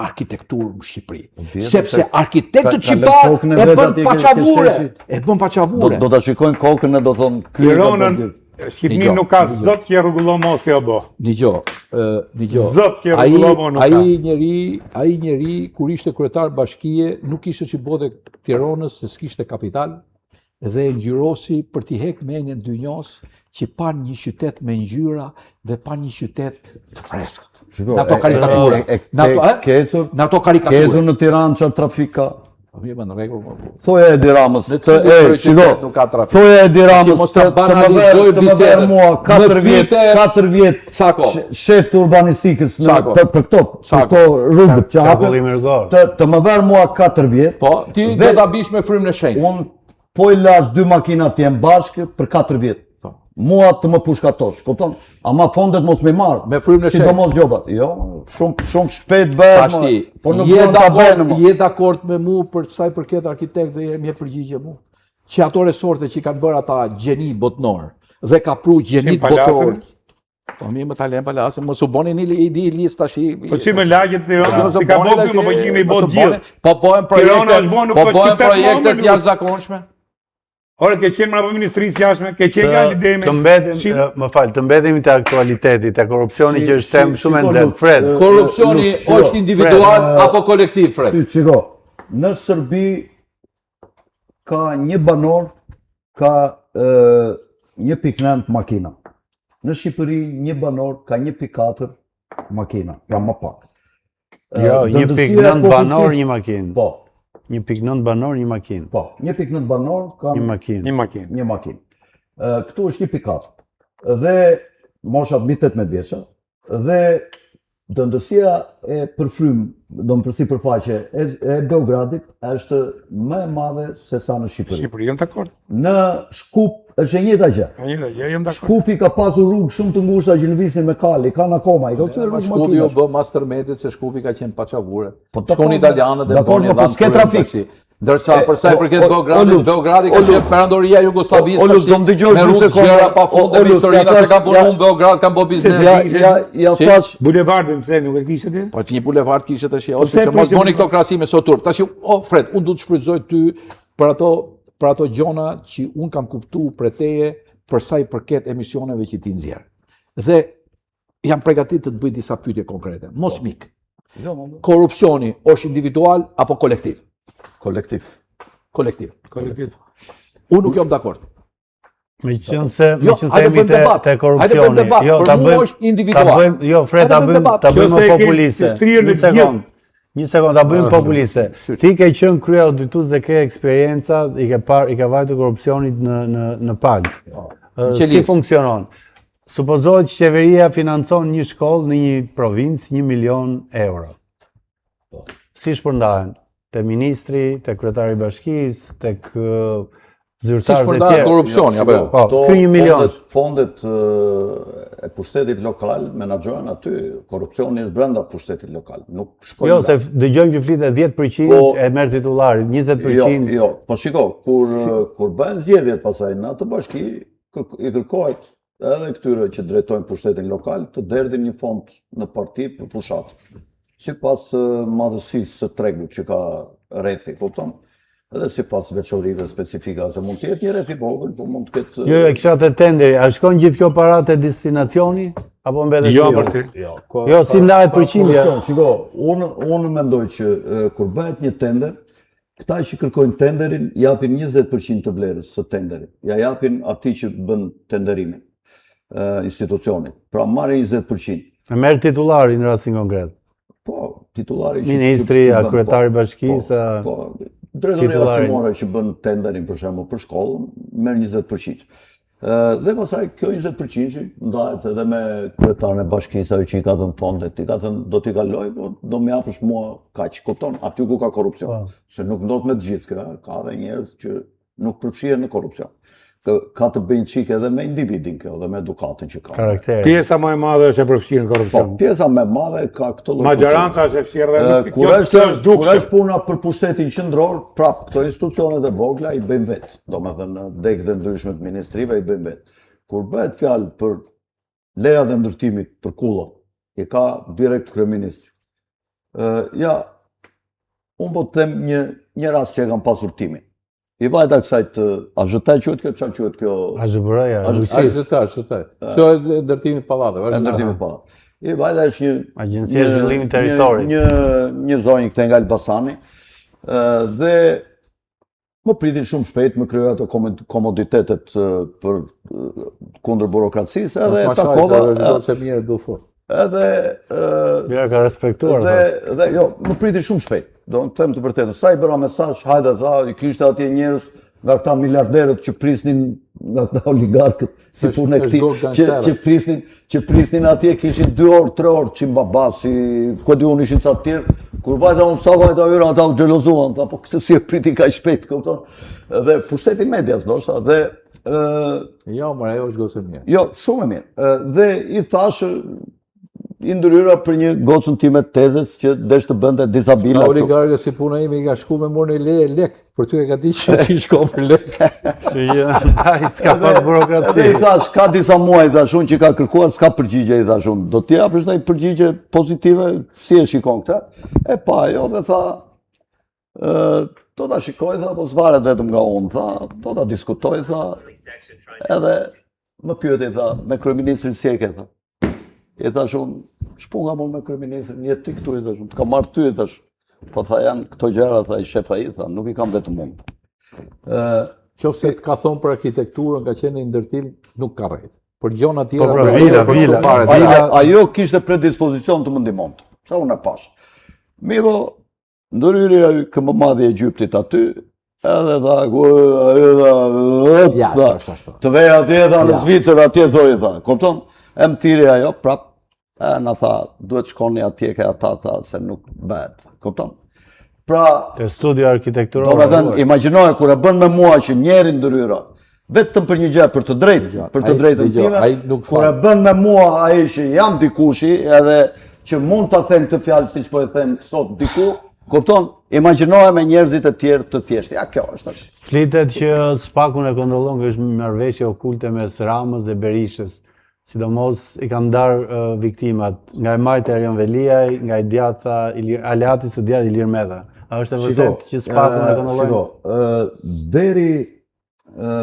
arkitekturë në Shqipëri? Po, Sepse arkitektët shqiptarë e bën paçavure, e bën paçavure. Do, do ta shikojnë kokën e do thonë ky Tiranën Shqipërinë nuk ka zot që e rregullon mo si o bo. Nigjo, nigjo. Zot që e rregullon mo nuk ka. Ai njeri, ai njeri kur ishte kryetar bashkie, nuk kishte ç'i bonte Tiranës se s'kishte kapital dhe e ngjyrosi për t'i hek mendjen dynjos që panë një qytet me ngjyra dhe panë një qytet të freskët. Në ato karikatura. Në ato, ke ecur, në ato karikatura. Ke ecur në Tiranë çfarë trafik ka? Po mirë, më në rregull. Po. Thoja Edi Ramës, të e, shiko, nuk ka trafik. Thoja Edi Ramës, të, të më vërë, të më vërë mua 4 vjet, 4 vjet shef të urbanistikës në, për, për këto, për këto rrugët që hapen, të, të më vërë mua 4 vjet. Po, ti do ta bish me frymën e shenjtë. Unë po i lash dy makina të jenë bashkë për 4 vjet. Po. Mua të më pushkatosh, kupton? Ama fondet mos m'i marr. Me frymën e shenjtë. Sidomos gjobat. Jo, shumë shumë shpejt bëhet. Tashti, po nuk je dakord, je dakord me mua për sa i përket arkitektëve dhe më jep përgjigje mua. Që ato resorte që kanë bërë ata gjeni botnor dhe ka pru gjeni botëror. Po mirë më ta lëmë palasën, mos u bëni një i list tash. Po si më lagjet të Tiranës, si ka bërë ky, po kemi bërë gjithë. Po bëhen projekte, po bëhen projekte të jashtëzakonshme. Ore, ke qenë mbrapa Ministrisë Jashtme, ke qenë nga Lidemi. Të mbetem, më fal, të mbetemi te aktualiteti, te korrupsioni që është temë shumë e nxehtë. Fred. Korrupsioni është individual apo kolektiv, Fred? Shiko, në Serbi ka një banor ka 1.9 makina. Në Shqipëri një banor ka 1.4 makina, pra më pak. Jo, 1.9 banor një makinë. Po. 1.9 banor një makinë. Po, 1.9 banor ka një makinë. Një makinë. Një makinë. Këtu është 1.4. Dhe moshat mbi 18 vjeça dhe dëndësia e për frymë, do më për sipërfaqe e, e Beogradit është më e madhe se sa në Shqipëri. Shqipëri, jam dakord. Në Shkup Është e njëjta gjë. E njëjta gjë, jam dakord. Shkupi ka pasur rrugë shumë të ngushta që lëviznin me kali, kanë akoma, i ka kthyer rrugë makinash. Shkupi u bë mas tërmetit se Shkupi ka qenë paçavure. Po shkon italianët e bënë po s'ke trafik. Ndërsa për sa i përket Beogradit, Beogradi ka qenë perandoria e Jugosllavisë. O Luc, do më dëgjosh dy sekonda. Me pa fund me historinë se kam punuar në Beograd, kam bërë biznes. Ja, ja, ja thash. Bulevardin pse nuk e kishte ti? Po një bulevard kishte tash, ose që mos bëni këto krahasime sot turp. Tash, o Fred, unë du të shfrytëzoj ty për ato për ato gjona që unë kam kuptu prej teje për sa i përket emisioneve që ti nxjerr. Dhe jam pregatit të të bëj disa pyetje konkrete. Mos po. mik. Jo, Korrupsioni është individual apo kolektiv? Kolektiv. Kolektiv. Kolektiv. Unë nuk jam dakord. Meqenëse, jo, meqenëse jemi te, te korrupsioni. Jo, ta bëjmë është individual. Ta bëjmë, jo, Fred, ta bëjmë, ta bëjmë më populiste. Një sekond. Një sekond, ta bëjmë populiste. Ti ke qenë kryeauditues dhe ke eksperienca, i ke parë, i ke vajtur korrupsionit në në në palcë. Po. Si funksionon? Supozohet që qeveria financon një shkollë në një provincë 1 milion euro. Po. Si shpërndahen? Te ministri, te kryetari i bashkisë, tek zyrtarët e tjerë. Si shpërndahet korrupsioni apo jo? Po, ky 1 milion. Fondet, fondet e pushtetit lokal menaxhohen aty, korrupsioni është brenda pushtetit lokal, nuk shkojnë. Jo, se dëgjojmë që flitet 10% po, e merr titullari, 20%. Jo, jo, po shiko, kur kur bëhen zgjedhjet pastaj në atë bashki, i kërkohet edhe këtyre që drejtojnë pushtetin lokal të derdhin një fond në parti për fushatë. Sipas madhësisë së tregut që ka rrethi, kupton? Edhe sipas veçorive specifike, se mund të jetë një rreth i vogël, po mund të ketë Jo, jo, kisha te tenderi, a shkon gjithë kjo para te destinacioni apo mbetet Jo, për ty. Jo, jo si ndahet përqindja? Shiko, unë unë mendoj që kur bëhet një tender, Këta që kërkojnë tenderin japin 20% të vlerës së tenderit. Ja japin atij që bën tenderimin, institucionit. Pra marrin 20%. E merr titullari në rastin konkret. Po, titullari që ministri, a kryetari i po, bashkisë, po, po, drejtori arsimore që bën tenderin për shembull për shkollën, merr 20%. Dhe pastaj kjo 20% ndahet edhe me kryetarin e bashkisë ajo që i ka dhënë fondet, i ka thënë do t'i kaloj, po do më japësh mua kaq, kupton? Aty ku ka korrupsion. Po. Se nuk ndodh me të gjithë kjo, ka edhe njerëz që nuk përfshihen në korrupsion. Kë, ka të bëjë çik edhe me individin kjo dhe me edukatën që ka. Karakteri. Pjesa më e madhe është e përfshirë në korrupsion. Po, pjesa më e madhe ka këtë lloj. Maxhoranca është e fshirë dhe nuk kjo është është dukshëm. Kur është puna për pushtetin qendror, prap këto institucionet e vogla i bëjnë vetë. Domethënë, degët e ndryshme të ministrive i bëjnë vetë. Kur bëhet fjalë për lejat e ndërtimit për kullat, i ka direkt kryeministri. Ë, ja, unë po të them një, një rast që e kam pasur timin. I vajta kësaj të AZHT quhet kjo, çfarë quhet kjo? AZHBR-ja, AZHT, AZHT. Kjo e ndërtimit pallateve, është ndërtimi pallateve. I vajta është një Agjencia e Zhvillimit Territorit. Një një zonjë këtej nga Elbasani, ë dhe Më priti shumë shpejt, më krijoi ato komoditetet për kundër burokracisë edhe e takova. Mos ma shaj, se mirë do fort. Edhe ë Mirë, ka respektuar. Dhe dhe jo, më priti shumë shpejt. Do të them të vërtetën, sa i bëra mesazh, hajde tha, i kishte atje njerëz nga këta miliarderët që prisnin nga këta oligarkët, si punë e këtij, që, që prisnin, që prisnin atje kishin 2 orë, 3 orë Çimbabasi, ku di unë ishin ca të tjerë, kur vajta unë sa vajta hyra ata u xhelozuan, tha, po këtë si e priti kaq shpejt, kupton? Dhe pushteti i medias ndoshta dhe ë Jo, more, ajo është gocë e mirë. Jo, shumë e mirë. Dhe i thashë i ndërhyra për një gocën time të tezes që desh të bënte disa vila. Ka oligarkë si puna ime i ka shku me morë një leje lek, për ty e ka di që si shko për lek. Që jo, ai s'ka pas burokraci. Dhe i thash, ka disa muaj, i thash unë që ka kërkuar, s'ka përgjigje, i thash unë. Do t'i japësh ndonjë përgjigje pozitive, si e shikon këtë? E pa ajo dhe tha, ë, do ta shikoj, tha, po s'varet vetëm nga unë, tha, do ta diskutoj, tha, edhe më pyeti, tha, me kryeministrin si e ke, tha. I thash unë, ç'punë kam unë me kryeministrin, je ti këtu, i thash unë, të kam marrë ty, i thash. Po tha janë këto gjëra, tha i shef ai, tha, nuk i kam vetëm unë. Ë, Qoftë se të ka thonë për arkitekturën, ka qenë një ndërtim, nuk ka rrejt. Për gjona tjera, po, pra, vila, vila, vila. Ajo kishte predispozicion të më ndihmonte. Sa unë e pash. Mirëpo, Ndërhyri ai këmbëmadhi i Egjiptit aty, edhe tha, ku ajo tha, ja, tha, të vej atje, tha, në Zvicër, atje thoi, tha, kupton? E më thirri ajo, prap, e na tha, duhet shkoni atje ke ata, tha, se nuk bëhet, kupton? Pra, te studio arkitekturore. Domethënë, imagjinoje, kur e bën me mua që njeri ndërhyra, vetëm për një gjë, për të drejtë, për të drejtën time, kur e bën me mua ai që jam dikushi, edhe që mund ta them këtë fjalë siç po e them sot diku, kupton? Imagjinoje me njerëzit e tjerë të thjeshtë. Ja kjo është tash. Flitet që SPAK-un e kontrollon, është marrëveshje okulte mes Ramës dhe Berishës. Sidomos i kanë ndarë uh, viktimat, nga e majta Erion Veliaj, nga e djathta Ilir, aleati së djathtë Ilir Meta. A është e vërtetë që SPAK-un e kontrollojnë? Shiko, ë deri ë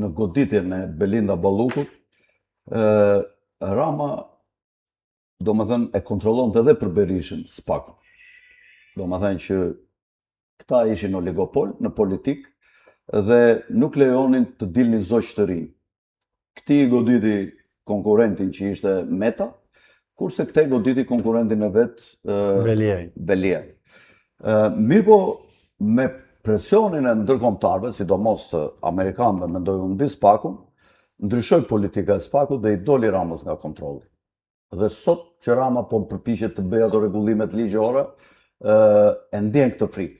në goditjen e Belinda Ballukut, ë Rama domethënë e kontrollonte edhe për Berishën SPAK. Domethënë që këta ishin oligopol në politikë dhe nuk lejonin të dilnin zogj të rinj. Këtij i goditi konkurrentin që ishte Meta, kurse këtej goditi konkurrentin e vet Veliaj. Veliaj. Mirëpo, me presionin e ndërkombëtarëve, sidomos të amerikanëve, mendoj unë mbi SPAK-un, ndryshoi politika e SPAK-ut dhe i doli Ramës nga kontrolli. Dhe sot që Rama po përpiqet të bëjë ato rregullimet ligjore, e ndjen këtë frikë.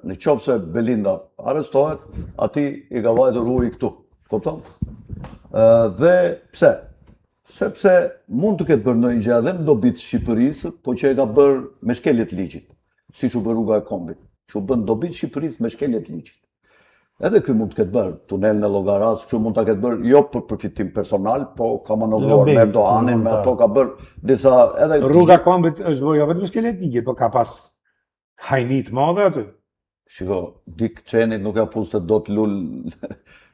Në qoftë se Belinda arrestohet, atij i ka vajtur uji këtu. Kupton? Dhe pse? Sepse mund të ketë bërë ndonjë gjë edhe në dobi të Shqipërisë, po që e ka bërë me shkelje të ligjit, siç u bë rruga e kombit, që u bë në dobi të Shqipërisë me shkelje të ligjit. Edhe ky mund të ketë bërë tunelin e Llogarasë, kështu mund ta ketë bërë jo për përfitim personal, po ka manovruar me Erdoganin, me ato ka bërë disa edhe Rruga e kombit është bërë jo vetëm me shkelje të ligjit, po ka pas hajni të madhe aty. Shiko, Dick Cheney nuk ja fuste dot Lul.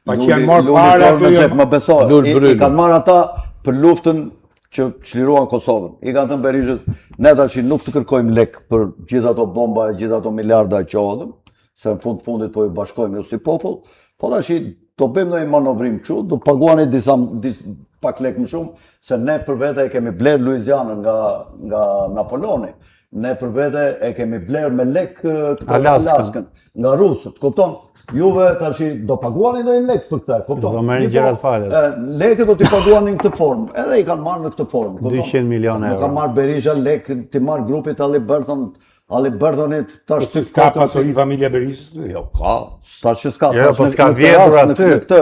Pa që janë marrë para aty. Në xhep, më beso. I, i kanë marrë ata për luftën që çliruan Kosovën. I kanë thënë Berishës, ne tash nuk të kërkojmë lek për gjithë ato bomba e gjithë ato miliarda që hodhëm, se në fund fundit po ju bashkojmë ju si popull, po tash do bëjmë ndonjë manovrim kështu, do paguani disa, dis, pak lek më shumë, se ne për vete e kemi blerë Luizianën nga, nga Napoleoni, ne për vete e kemi blerë me lek këtë Alaskën, nga rusët, kupton? Juve tash do paguani ndonjë lek për këtë, kupton? Do merrni gjërat falas. Lekët do t'i paguani në këtë formë, edhe i kanë marrë në këtë formë, kupton? 200 milionë euro. Nuk ka marrë Berisha lek, t'i marrë grupit Halliburton, Halliburtonit tash si s'ka pasuri familja Berishës? Jo, ka, tash që s'ka. Jo, po s'ka vjedhur aty. Në këtë,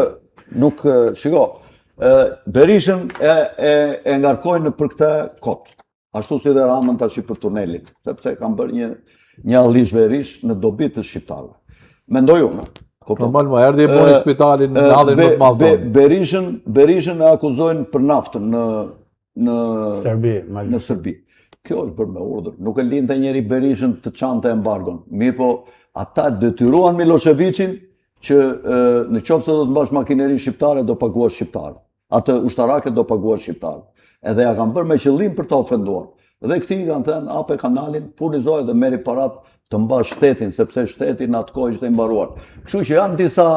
nuk, shiko, Berishën e, e, e ngarkojnë për këtë kot. Ashtu si dhe Ramën tash për tunelin, sepse kanë bërë një, një allishverish në dobi të shqiptarëve. Mendoj unë. Normal, më erdhi e boni spitalin në hallin më të madh. Berishën, Berishën e akuzojnë për naftën në në Serbi, në Serbi. Kjo është bërë me urdhër. Nuk e linte njeri Berishën të çante embargon. Mirëpo, ata detyruan Milosheviqin që e, në qoftë se do të mbash makineri shqiptare, do paguash shqiptarë. Atë ushtarake do paguash shqiptarë. Edhe ja kanë bërë me qëllim për ta ofenduar. Dhe këtij i kanë thënë, hape kanalin, furnizoje dhe merri parat të mbash shtetin, sepse shteti në atë kohë ishte i mbaruar. Kështu që janë disa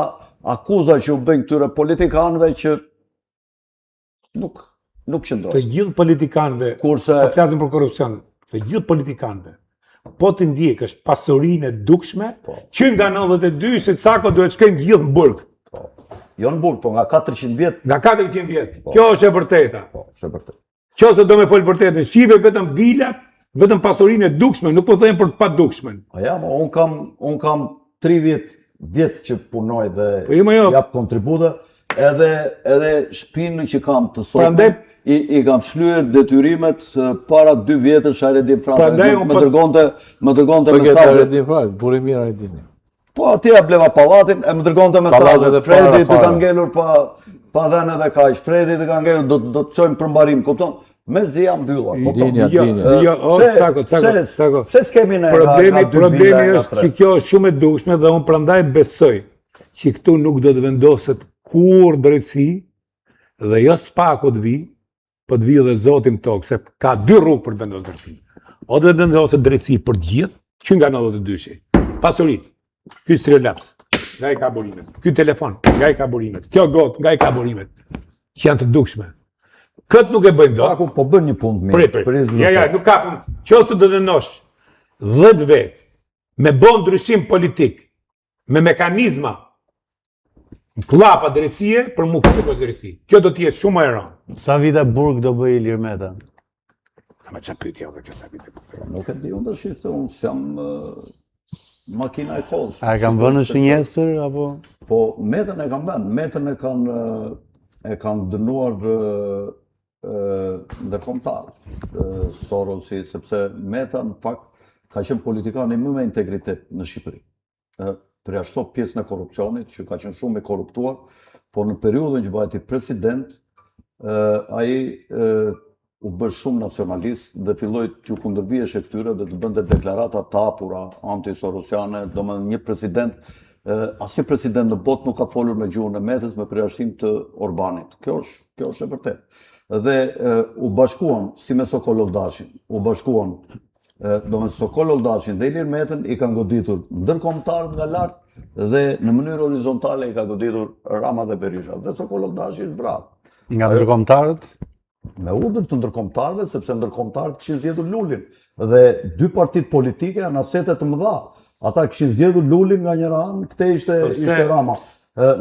akuza që u bëjnë këtyre politikanëve që Nuk. Nuk qëndroi. Të gjithë politikanëve, Kurse po flasim për korrupsion, të gjithë politikanëve, po të ndjekësh pasurinë e dukshme, po. që nga 92 se Cako duhet shkojnë të gjithë në burg. Po. Jo në burg, po nga 400 vjet. Nga 400 vjet. Po. Kjo është e vërteta. Po, është e vërtetë. Qoftë se do me fol vërtetën, shife vetëm vilat, vetëm pasurinë e dukshme, nuk po them për të padukshmen. A ja, mo, un kam un kam 30 vjet që punoj dhe po, jo, jo. jap kontribute, edhe edhe shpinë që kam të sotme. Prandaj i, i kam shlyer detyrimet para dy vjetësh Aredin Frashëri. Prandaj më, më dërgonte, më dërgonte po, mesazhe. Aredin Frashëri, burrë i mirë Aredini. Po atje ja bleva pallatin e më dërgonte mesazhe. Fredi të ka ngelur pa pa dhënë edhe kaq. Fredi të ka ngelur do do të çojmë për mbarim, kupton? Mezi ja mbylla, kupton? Dinja, jo, dinja. Jo, o, Cako, Cako, Cako. Pse s'kemi ne problemi, problemi është që kjo është shumë e dukshme dhe unë prandaj besoj që këtu nuk do të vendoset kurrë drejtësi dhe jo SPAK-u të vijë, po të vijë dhe Zoti në tokë, se ka dy rrugë për të vendosur drejtësi. O do të vendoset drejtësi për të gjithë, që nga 92-shi. Pasuritë, ky stilolaps, nga i ka burimet. Ky telefon, nga i ka burimet. Kjo gotë, nga i ka burimet. Që janë të dukshme. Këtë nuk e bëjmë dot. SPAK-u po bën një punë të mirë. Prit, prit. Ja, ja, nuk ka punë. Qoftë se do dënosh 10 vetë me bo ndryshim politik, me mekanizma kllapa drejtësie, për mu kjo nuk është drejtësi. Kjo do të jetë shumë më e rëndë. Sa vite burg do bëjë Ilir Meta? A ma ça pyetje o kjo sa vite burg? Nuk e di unë tash se unë s'jam makina e kohës. A e kanë vënë në shënjestër apo? Po Metën e kanë vënë, Metën e kanë e kanë dënuar ndërkombëtar Sorosi sepse Meta në fakt ka qenë politikani më me integritet në Shqipëri. përjashto pjesën e korrupsionit, që ka qenë shumë i korruptuar, por në periudhën që bëhet president, ai u bë shumë nacionalist dhe filloi t'ju kundërviheshe këtyre dhe të bënte deklarata të hapura anti-sorosiane, domethënë një president, asnjë president në botë nuk ka folur me gjuhën e Metës me përjashtim të Orbanit. Kjo është, kjo është e vërtetë. Dhe u bashkuan si me Sokol Olldashin, u bashkuan Domethënë Sokol Olldashin dhe Ilir Metën i kanë goditur ndërkombëtarët nga lart dhe në mënyrë horizontale i ka goditur Rama dhe Berisha. Dhe Sokol Olldashi është vrarë. Nga ndërkombëtarët? Me urdhër të ndërkombëtarëve, sepse ndërkombëtarët kishin zgjedhur Lulin. Dhe dy partitë politike janë asete të mëdha. Ata kishin zgjedhur Lulin nga njëra anë, këtej ishte, po ishte Rama.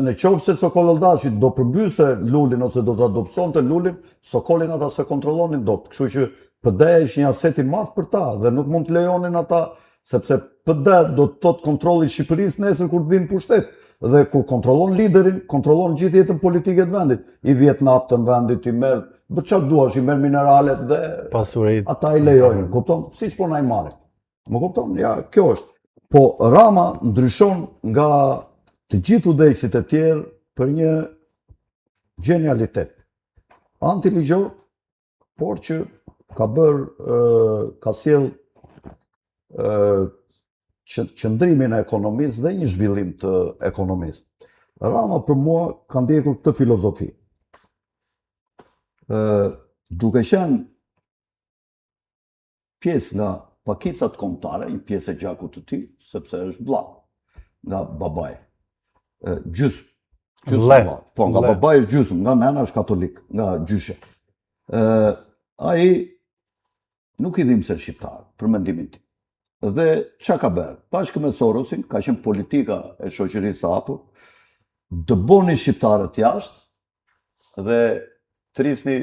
Në qoftë se Sokol Olldashi do përmbyste Lulin ose do ta dobësonte Lulin, Sokolin ata s'e kontrollonin dot. Kështu që PD-ja ishte një aset i madh për ta dhe nuk mund të lejonin ata, sepse PD do të thotë kontrolli i Shqipërisë nesër kur të vijnë në pushtet. Dhe kur kontrollon liderin, kontrollon gjithë jetën politike të vendit. I vjedh naftën vendit, i merr, bën çfarë duash, i merr mineralet dhe pasuritë. Ata i lejojnë, kupton? Siç po na i marrin. Më kupton? Ja, kjo është. Po Rama ndryshon nga të gjithë udhëheqësit e tjerë për një gjenialitet. Antiligjor, por që ka bërë, ka sjellë qëndrimin e ekonomisë dhe një zhvillim të ekonomisë. Rama për mua ka ndjekur këtë filozofi. Ë duke qenë pjesë nga pakicat kombëtare, një pjesë e gjakut të tij, sepse është vlla nga babai. Gjysmë, gjysmë vlla. Po, nga babai është gjysmë, nga nëna është katolik, nga gjyshja. Ë ai nuk i dhimbsen shqiptarët, për mendimin tim. Dhe ça ka bërë? Bashkë me Sorosin, ka qenë politika e shoqërisë së hapur, dëboni shqiptarët jashtë, dhe thërrisni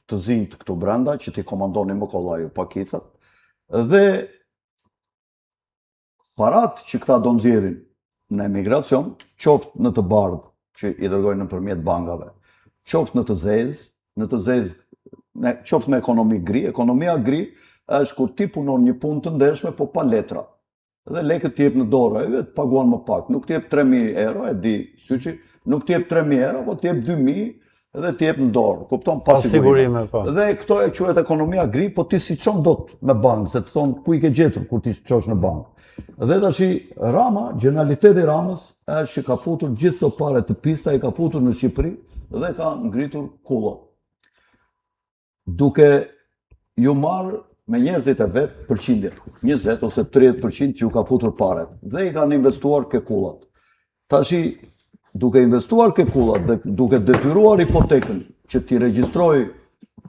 të zinjtë këtu brenda që t'i komandoni më kollaj ju pakicat dhe paratë që këta do nxjerrin në emigracion, qoftë në të bardhë që i dërgojnë nëpërmjet bankave, qoftë në të zezë, në të zezë, në, qoftë në ekonomi gri, ekonomia gri është kur ti punon një punë të ndershme, po pa letra. Dhe lekët t'i jep në dorë, ai vetë paguan më pak. Nuk të jep 3000 euro, e di Syçi, nuk të jep 3000 euro, po të jep 2000 dhe të jep në dorë. Kupton pa sigurime. Po. Dhe këto e quhet ekonomia gri, po ti s'i çon dot me bankë, se të thonë ku i ke gjetur kur t'i çosh në bankë. Dhe tashi Rama, gjenialiteti i Ramës është që ka futur gjithë këto pare të pista i ka futur në Shqipëri dhe ka ngritur kullat. duke ju marrë me njerëzit e vet përqindje, 20 ose 30% që ju ka futur paret dhe i kanë investuar ke kullat. Tashi duke investuar ke kullat dhe duke detyruar hipotekën që t'i regjistrojë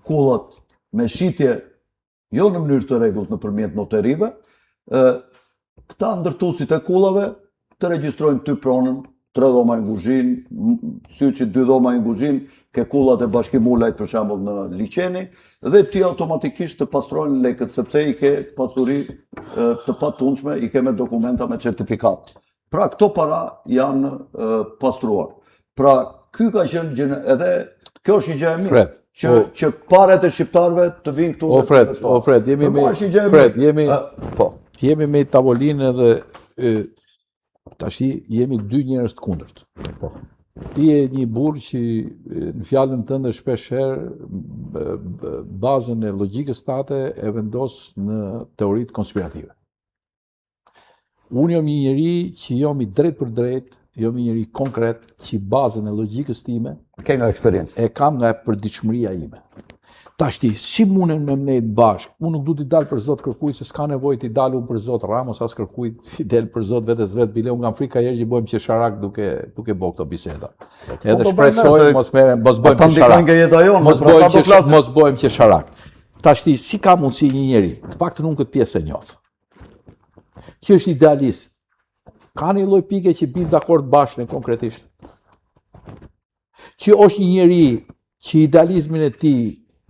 kullat me shitje jo në mënyrë të rregullt nëpërmjet noterive, ë këta ndërtuesit e kullave të regjistrojnë ty pronën, tre dhoma një kuzhinë, Syçi dy dhoma një kuzhinë, ke kullat e Bashkim Ulajt për shembull në Liqeni dhe ti automatikisht të pastrojnë lekët sepse i ke pasuri të patundshme, i ke me dokumenta me certifikatë. Pra këto para janë pastruar. Pra ky ka qenë gjë edhe kjo është një gjë e mirë. Fred, që o, që paret e shqiptarëve të vinë këtu. O Fred, o Fred, jemi me Fred, jemi po. Jemi me tavolinë edhe e, tashi jemi dy njerëz të kundërt. Po. Ti je një burrë që në fjalën tënde shpesh herë bazën e logjikës tate e vendos në teoritë konspirative. Unë jam një njeri që jam i drejtpërdrejtë, jam një njeri konkret që bazën e logjikës time ke nga eksperienca. E kam nga përditshmëria ime. Tashti, si munden me mnejt bashkë? Unë nuk du t'i dal për zot kërkujt, se s'ka nevojë t'i dal unë për zot Ramës, as kërkujt, t'i del për zot vetes vet, bile unë kam frikë ka herë që bëhem qesharak duke, duke bo këto biseda. Po, Edhe po shpresoj, mos merrem, mos bëhem qesharak. Mos bëhem qesharak, mos bëhem qesharak. Tashti, si ka mundësi një njeri, të paktën unë këtë pjesë e njoh. Që është idealist. Ka një lloj pike që bim dakord bashkë ne konkretisht. Që është një njeri që idealizmin e tij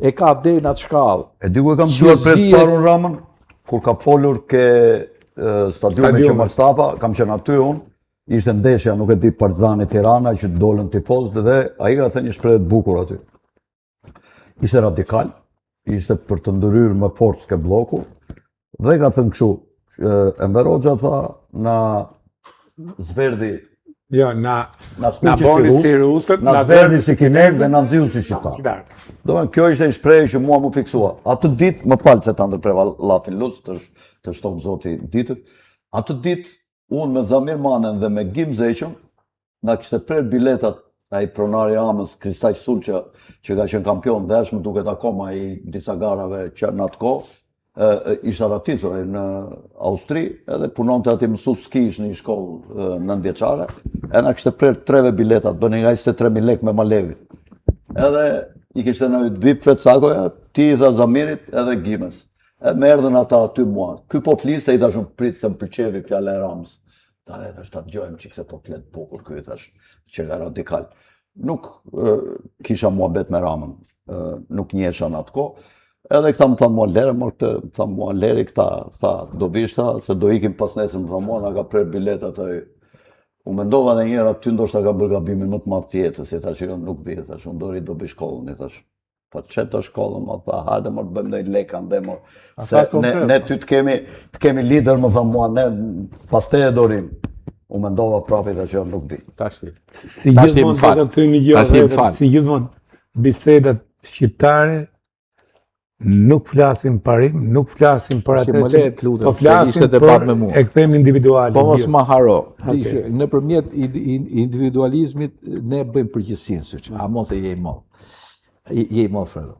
e ka deri në atë shkallë. E di ku e kam dëgjuar për të parë Ramën kur ka folur ke stadiumi Qemal Stafa, kam qenë aty unë, ishte ndeshja, nuk e di Partizani Tirana që dolën tifozët dhe ai ka thënë një shprehje të bukur aty. Ishte radikal, ishte për të ndërhyrë me forcë ke blloku dhe ka thënë kështu, Enver Hoxha tha na zverdhi Jo, na na na boni si rusët, na zverdhi si kinezët dhe na nxiu si shqiptarë. Domethënë kjo ishte një shprehje që mua m'u fiksua. Atë ditë, më fal se ta ndërpreva llafin Luc, të të shtoftë Zoti ditët. Atë ditë Unë me Zamir Manen dhe me Gim Zeqon, na kishte prerë biletat ai pronari i Amës, Kristaq Sulça, që ka qenë kampion dhe është më duket akoma i disa garave që në atë kohë, ishte arratisur ai në Austri, edhe punonte aty mësues skish në një shkollë nëntëvjeçare, e na kishte prerë treve biletat, bënin nga 23.000 lekë me Malevin. Edhe i kishte në të vip Fred Cakoja, ti i tha Zamirit edhe Gimes. E më erdhën ata aty mua. Ky po fliste, i thashë unë prit se më pëlqevi fjala e Ramës. Ta dhe thash ta dëgjojmë çik se po flet bukur ky, thash, që ka radikal. Nuk e, kisha muhabet me Ramën, e, nuk njihesha në atë kohë. Edhe këta më tha mua lere, mor këtë, më tha mua leri këta, tha, do vish, tha, se do ikim pas nesër, më tha mua, na ka prerë biletat ai. U mendova dhe njëherë aty ndoshta ka bërë gabimin më të madh të jetës, i thashë jo nuk vij, thash unë do rri do bëj shkollën, i thash. Po ç'e do shkollën, më tha, hajde mor të bëjmë ndonjë lek ande mor. Se ne, ne ty të kemi, të kemi lider, më tha mua, ne pas teje do rrimë. U mendova prapë i thashë jo, nuk vi. Tashti. Si gjithmonë do të them një gjë, si gjithmonë bisedat shqiptare nuk flasim parim, nuk flasim për atë që të lutem, po flasim ishte debat me mua. E kthejmë individualin. Po mos ma haro. Okay. Nëpërmjet individualizmit ne bëjmë përgjithësinë, siç. A mos e je i madh. Je i madh Fredo.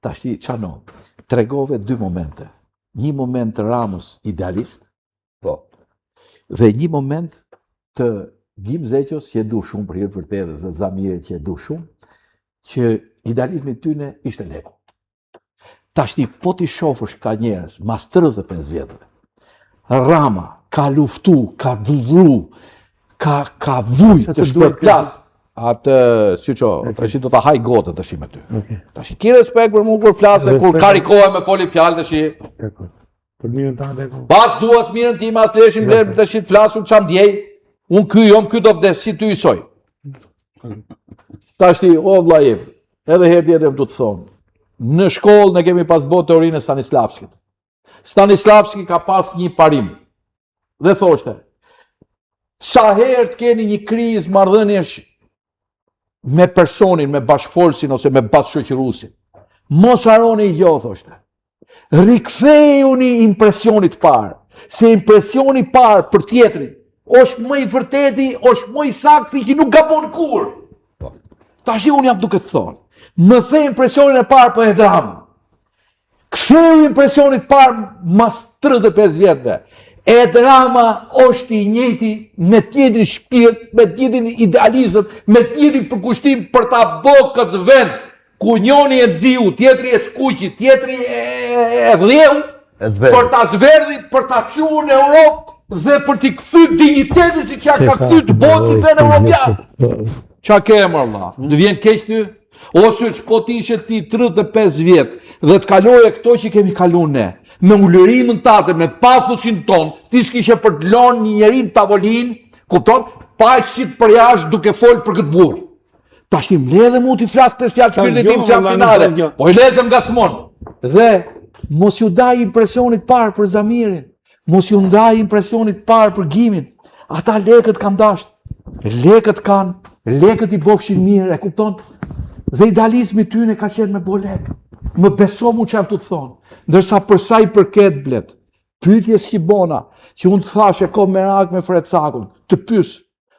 Tashti ça ndodh? Tregove dy momente. Një moment të Ramës idealist, po. Dhe një moment të Gim Zeqos që e du shumë për hir të vërtetës dhe Zamirit që e du shumë, që idealizmi i tyne ishte leku. Tashti po t'i shofësh këta njerëz mas 35 vjetëve. Rama ka luftu, ka dudhru, ka ka vujt të shpërplas atë siço, tash do ta haj gotën tash me ty. Okay. Tash ki respekt për mua kur flas e kur karikohem me foli fjalë tash. Për mirën tënde. Po as dua as mirën time, as leshin bler tash të flas unë ça ndjej. Unë ky jom, ky do vdes si ty i soj. Tashti, o vlla im, edhe herë tjetër jam tu të thonë. Në shkollë ne kemi pas bo teorinë e Stanislavskit. Stanislavski ka pas një parim dhe thoshte, sa herë të keni një krizë marrëdhëniesh me personin, me bashkëfolësin ose me bashkëshoqëruesin, mos harroni një gjë, thoshte. Rikthejuni impresionit të parë, se impresioni i parë për tjetrin është më i vërteti, është më i sakti që nuk gabon kurrë. Po. Tashi unë jam duke të thonë, më the impresionin e parë për Edi Ramën. Ktheju impresionit të parë mas 35 vjetëve. Edi Rama është i njëjti me të njëjtin shpirt, me të njëjtin idealizëm, me të njëjtin përkushtim për ta bo këtë vend. Ku njoni e nxiu, tjetri e skuqi, tjetri e, e dhjeu, për ta zverdhi, për ta çu në Europë dhe për t'i kthy dinjitetin siç ja ka kthy të botës dhe në Europian. Ça ke mor vlla? Të vjen keq ty? O Syç, po të ishe ti 35 vjet dhe të kaloje këto që kemi kalu ne, me ulërimën tate, me pathosin ton, ti s'kishe për të lonë një njeri në tavolinë, kupton, pa qitë përjashtë duke folë për këtë burrë. Tash më le dhe mu t'i flas pesë fjalë shpirtit tim se jam finale. Po i lezëm ngacmon. Dhe mos ju daj impresionit parë për Zamirin. Mos ju ndaj impresionit parë për Gimin. Ata lekët kanë dasht. Lekët kanë, lekët i bofshin mirë, e kupton? Dhe idealizmi tyne ka qenë me bo lek. Më beso mu që jam tu të thonë. Ndërsa për sa i përket Bled, pyetjes që bona, që unë të thashë e kom merak me Fred Cakun, të pys,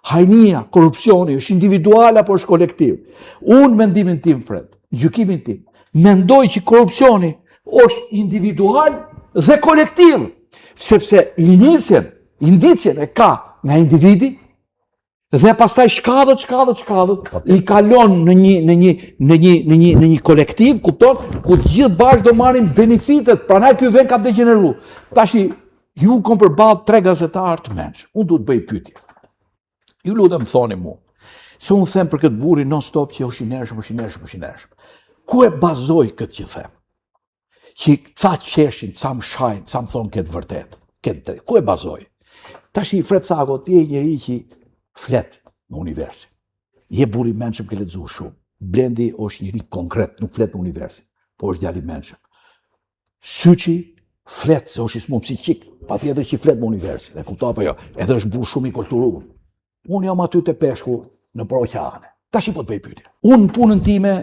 Hajnia, korrupsioni, është individual apo është kolektiv? Unë mendimin tim, Fred, gjykimin tim, mendoj që korrupsioni është individual dhe kolektiv, sepse inicien, indicien e ka nga individi, dhe pastaj shkallët, shkallët, shkallët, i kalon në një, në një, në një, në një, në një kolektiv, kupton, ku të gjithë bashkë do marrin benefitet, prandaj ky vend ka degjeneru. Tashi, Ju kom përballë tre gazetarë të mençëm. Unë du të bëj pyetje. Ju lutem thoni mu. Se unë them për këtë burrin non stop që është i ndershëm, është i ndershëm, është i ndershëm. Ku e bazoj këtë që them? Që ca qeshin, ca më shajnë, ca më thonë këtë vërtet, këtë drejt. Ku e bazoj? Tashi Fred Cako, ti je njeri që flet me universin. Je burrë i mençëm ke lexuar shumë. Blendi është njeri konkret, nuk flet me universin, po është djalë i mençëm. Syçi flet se është i smutë psikik, patjetër që flet me universin, e kupton apo jo, edhe është burrë shumë i kulturuar. Unë jam aty te peshku nëpër oqeane. Tashi po të bëj pyetje. Unë në punën time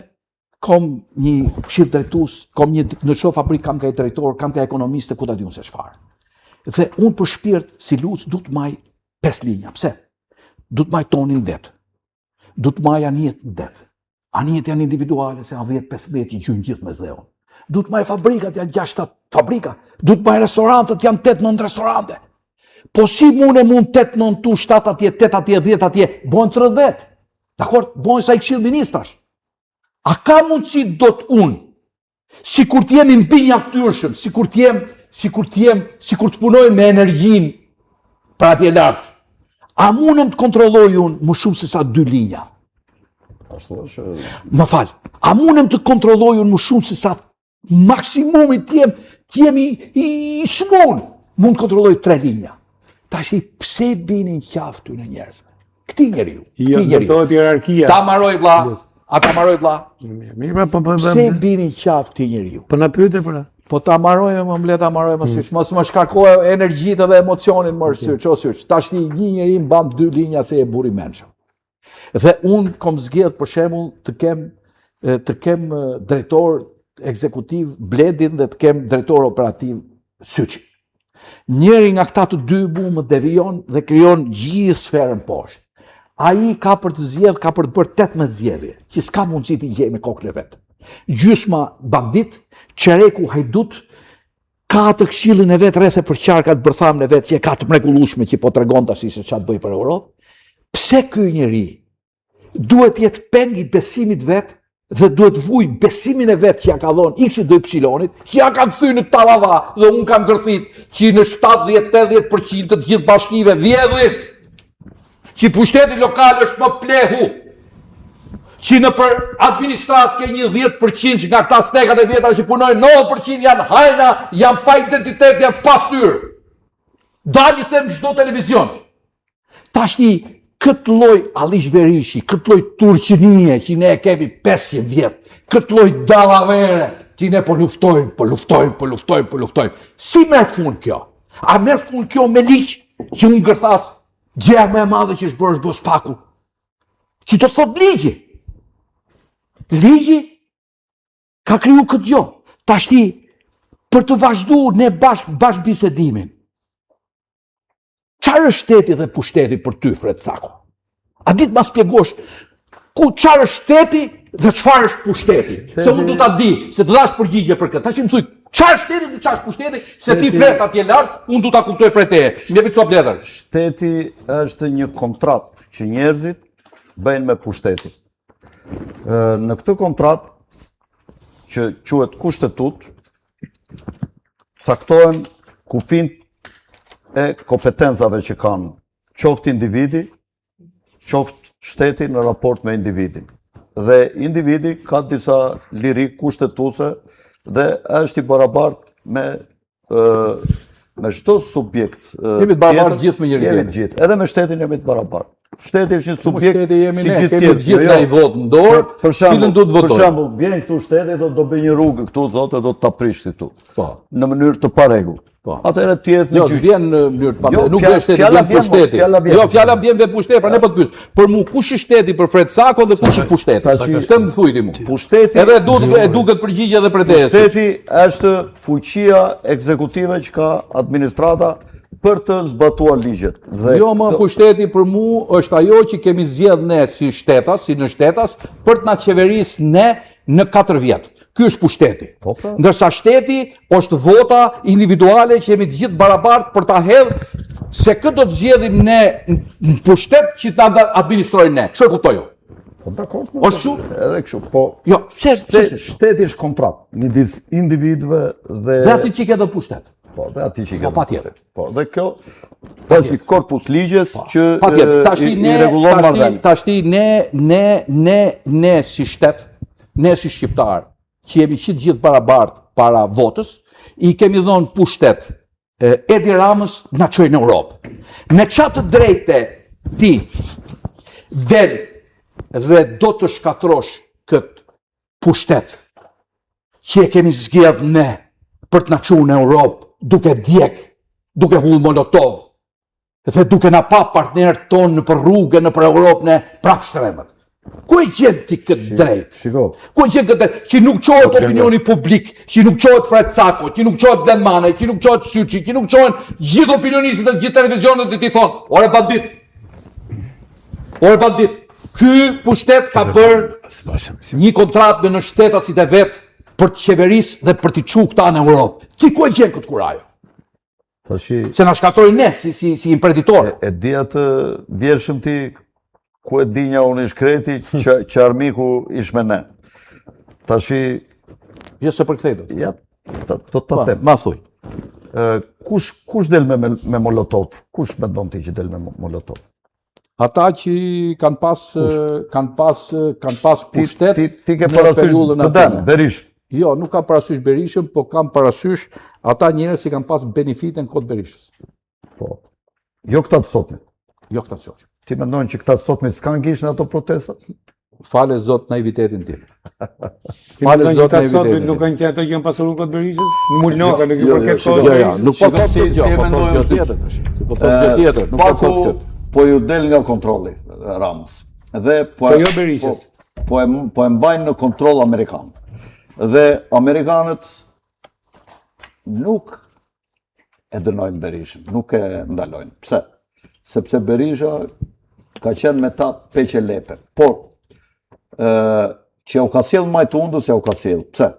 kom një këshill drejtues, kom një në çdo fabrikë kam ka drejtor, kam ka ekonomiste, ku ta di unë se çfarë. Dhe unë për shpirt si luc du të maj pesë linja. Pse? Du të maj tonin det. Du të maj anijet në det. Anijet janë individuale, se janë 10-15 që gjujnë gjithë Mesdheun. Du të maj fabrikat, janë 6-7 fabrika. Du të maj restorantet, janë 8-9 restorante. Po si mund e mund 8-9 tu, 7 atje, 8 atje, 10 atje, bojnë 30. Dakord, bojnë sa i këshill ministrash. A ka mundësi dot unë Sikur të jem i mbinatyrshëm, sikur të jem, sikur të jem, sikur të punoj me energjinë për atje lart. A mundem të kontrolloj unë më shumë se sa dy linja? Ashtu është. Më fal, a mundem të kontrolloj unë më shumë se sa maksimumi të jem, të jem i, i, i smun? Mund të kontrolloj tre linja. Tashi pse binin qafë këtyne njerëzve? Këtij njeriu, jo, këtij njeriu. Jo, hierarkia. Ta maroj vlla. A ta maroj vlla? Mirë, po po po. Pse binin qafë këtij njeriu? Po na pyete për. Po ta maroj më mblet ta maroj më hmm. syç, mos më shkarko energjitë dhe emocionin më syç, o syç. Tashti një njeri mban dy linja se je burrë i mençëm. Dhe unë kom zgjedh për shembull të kem të kem drejtor ekzekutiv Bledin dhe të kem drejtor operativ Syçin. Njëri nga këta të dy mu më devijon dhe krijon gjithë sferën poshtë. Ai ka për të zgjedh, ka për të bërë 18 zgjedhje, që s'ka mundësi t'i gjejë me kokën e vet. Gjysma bandit, çereku hajdut, ka atë këshillin e vet rreth e përqark atë bërthamën e vet që e ka të mrekullueshme që po tregon tash se çfarë të bëj për Europë. Pse ky njeri duhet të jetë peng i besimit vet dhe duhet të vuj besimin e vet që ja ka dhonë X-it dhe Y-it, që ja ka kthy në tallava dhe unë kam gërthit që në 70-80% të gjithë bashkive vjedhin, që pushteti lokal është më plehu, që nëpër administratë ke një 10% nga këta stekat e vjetra që punojnë, 90% janë hajna, janë pa identitet, janë të paftyrë. Dal i them çdo televizion. Tashti, këtë lloj allishverishi, këtë lloj turqënie që ne e kemi 500 vjet, këtë lloj dallavere që ne po luftojmë, po luftojmë, po luftojmë, po luftojmë. Si merr fund kjo? A merr fund kjo me ligj që unë gërthas gjëja më e madhe që është bërë është bërë SPAK-u? Që do të thotë ligji. Ligji ka kriju këtë gjë. Tashti, për të vazhdu ne bashk, bashkëbisedimin, Çfarë është shteti dhe pushteti për ty, Fred Cako? A di të ma spjegosh ku çfarë është shteti dhe çfarë është pushteti? Se unë do ta di, se të dhash përgjigje për këtë. Tash më thuj, çfarë është shteti dhe çfarë është pushteti? Se ti flet atje lart, unë do ta kuptoj prej teje. Më jepi copë letër. Shteti është një kontratë që njerëzit bëjnë me pushtetin. Në këtë kontratë. që quhet kushtetutë, caktohen kufijtë e kompetencave që kanë qoftë individi, qoftë shteti në raport me individin. Dhe individi ka disa liri kushtetuese dhe është i barabartë me me çdo subjekt. Jemi të barabartë gjithë me njëri tjetrin. Jemi gjithë, edhe me shtetin jemi të barabartë. Shteti është një po, subjekt shteti jemi si ne, kemi të gjithë ne votë në dorë, për shembull, do të votojmë. Për shembull, vjen këtu shteti do do bëj një rrugë këtu thotë do ta prish këtu. Po. Në mënyrë të parregullt. Po. Atëherë ti je në jo, gjyq. Jo, vjen në mënyrë të parregullt. Jo, nuk vjen shteti, vjen pushteti. Jo, fjala bjen vetë pushteti, pra ne po të pyes. Për mua kush është shteti për Fred Sako dhe kush është pushteti? Këtë më thuaj ti mua. Pushteti Edhe duhet e duket përgjigje edhe për te. Pushteti është fuqia ekzekutive që ka administrata për të zbatuar ligjet. Dhe jo, më pushteti për mu është ajo që kemi zgjedh ne si shtetas, si nënshtetas, për të na qeveris ne në 4 vjet. Ky është pushteti. Po, pra. Ndërsa shteti është vota individuale që jemi të gjithë barabartë për ta hedh se kë do të zgjedhim ne në pushtet që ta administrojnë ne. Kështu e kuptoj unë. Po dakord. Është kështu? Edhe kështu, po. Jo, pse pse shteti është kontratë midis individëve dhe Dhe aty që ke dhe pushtet. Po, dhe aty që ke. Po patjetër. Po, dhe kjo është një korpus ligjesh po, që patjetër, tashti ne, i rregullon marrëdhëniet. Tashti ne ne ne ne si shtet, ne si shqiptar, që jemi që të gjithë barabartë para votës, i kemi dhënë pushtet Edi Ramës na çoi në Europë. Me ça të drejte ti del dhe do të shkatërrosh këtë pushtet që e kemi zgjedh ne për të na çu në Europë duke djeg, duke hudh molotov dhe duke na pa partnerët tonë nëpër rrugë nëpër Europë ne prapë shtrembët. Ku e gjen ti këtë drejt? Shiko. Ku e gjen këtë drejt? Që nuk çohet po, opinioni publik, që nuk çohet Fred Cako, që nuk çohet Blend Mane, që nuk çohet Syçi, që nuk çohen gjithë opinionistët e gjithë televizionet dhe t'i thonë, ore bandit, Ore bandit, ky pushtet ka bërë një kontratë me nënshtetasit e vet për të qeveris dhe për t'i çu këta në Europë. Ti ku e gjen këtë kurajo? Tashi se na shkatërroi ne si si si imprenditor. E, e di atë vjershën ti ku e dinja unë i shkreti që që armiku ish me ne. Tashi Jo s'e përkthej dot. Ja, ta, do ta po, them. Ma thuj. Ë kush kush del me me, me Molotov? Kush mendon ti që del me Molotov? Ata që kanë pas kanë pas kanë pas pushtet ti, ti, ti ke parasysh PD-në, Berishë. Jo, nuk kam parasysh Berishën, po kam parasysh ata njerëz që kanë pas benefite në kohë të Berishës. Po. Jo këta të sotmit. Jo këta të sotmit. Ti mendon që këta të sotmit s'kanë gisht në ato protesta? Fale Zot naivitetin tim. Fale Zot naivitetin tim. Nuk kanë qenë ato që janë pasuruar kohë të Berishës? Në Mulnoka, nuk i jo, përket jo, kohë. Jo, jo, nuk po thotë këtë gjë, po thotë gjë tjetër tash. Po thotë gjë tjetër, nuk po thotë këtë. Po ju del nga kontrolli Ramës. Dhe po, po jo Berishës. Po, po e po e mbajnë në kontroll amerikanët. Dhe amerikanët nuk e dënojnë Berishën, nuk e ndalojnë. Pse? Sepse Berisha ka qenë me ta peq e lepe. Por, ë, që u ka sjellë majë të hundës, ja u ka sjellë. Pse?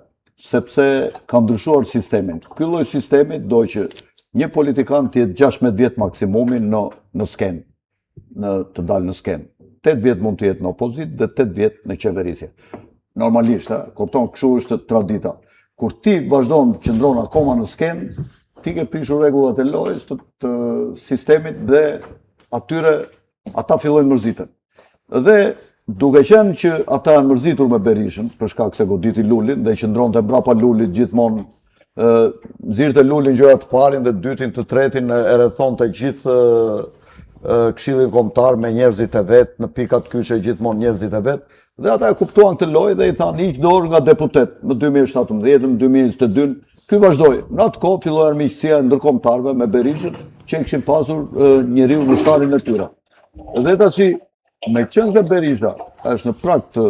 Sepse ka ndryshuar sistemin. Ky lloj sistemi do që një politikan të jetë 16 vjet maksimumi në në skenë. në të dalë në skenë. 8 vjet mund të jetë në opozitë dhe 8 vjet në qeverisje. Normalisht, ha, kupton, kështu është tradita. Kur ti vazhdon qëndron akoma në skenë, ti ke prishur rregullat e lojës të, të sistemit dhe atyre ata fillojnë mërziten. Dhe duke qenë që ata janë mërzitur me Berishën për shkak se goditi Lulin dhe qëndronte mbrapa Lulit gjithmonë nxirrte Lulin gjoja të parin dhe të dytin të tretin e rrethonte gjithë Këshillin Kombëtar me njerëzit e vet, në pikat kyçe gjithmonë njerëzit e vet, dhe ata e kuptuan këtë lojë dhe i thanë hiq dorë nga deputet në 2017, në 2022, ky vazhdoi. Në atë kohë filloi armiqësia e ndërkombëtarëve me Berishën, që e kishin pasur njeriun ushtarin e tyre. Dhe tashi, meqenëse Berisha është në prag të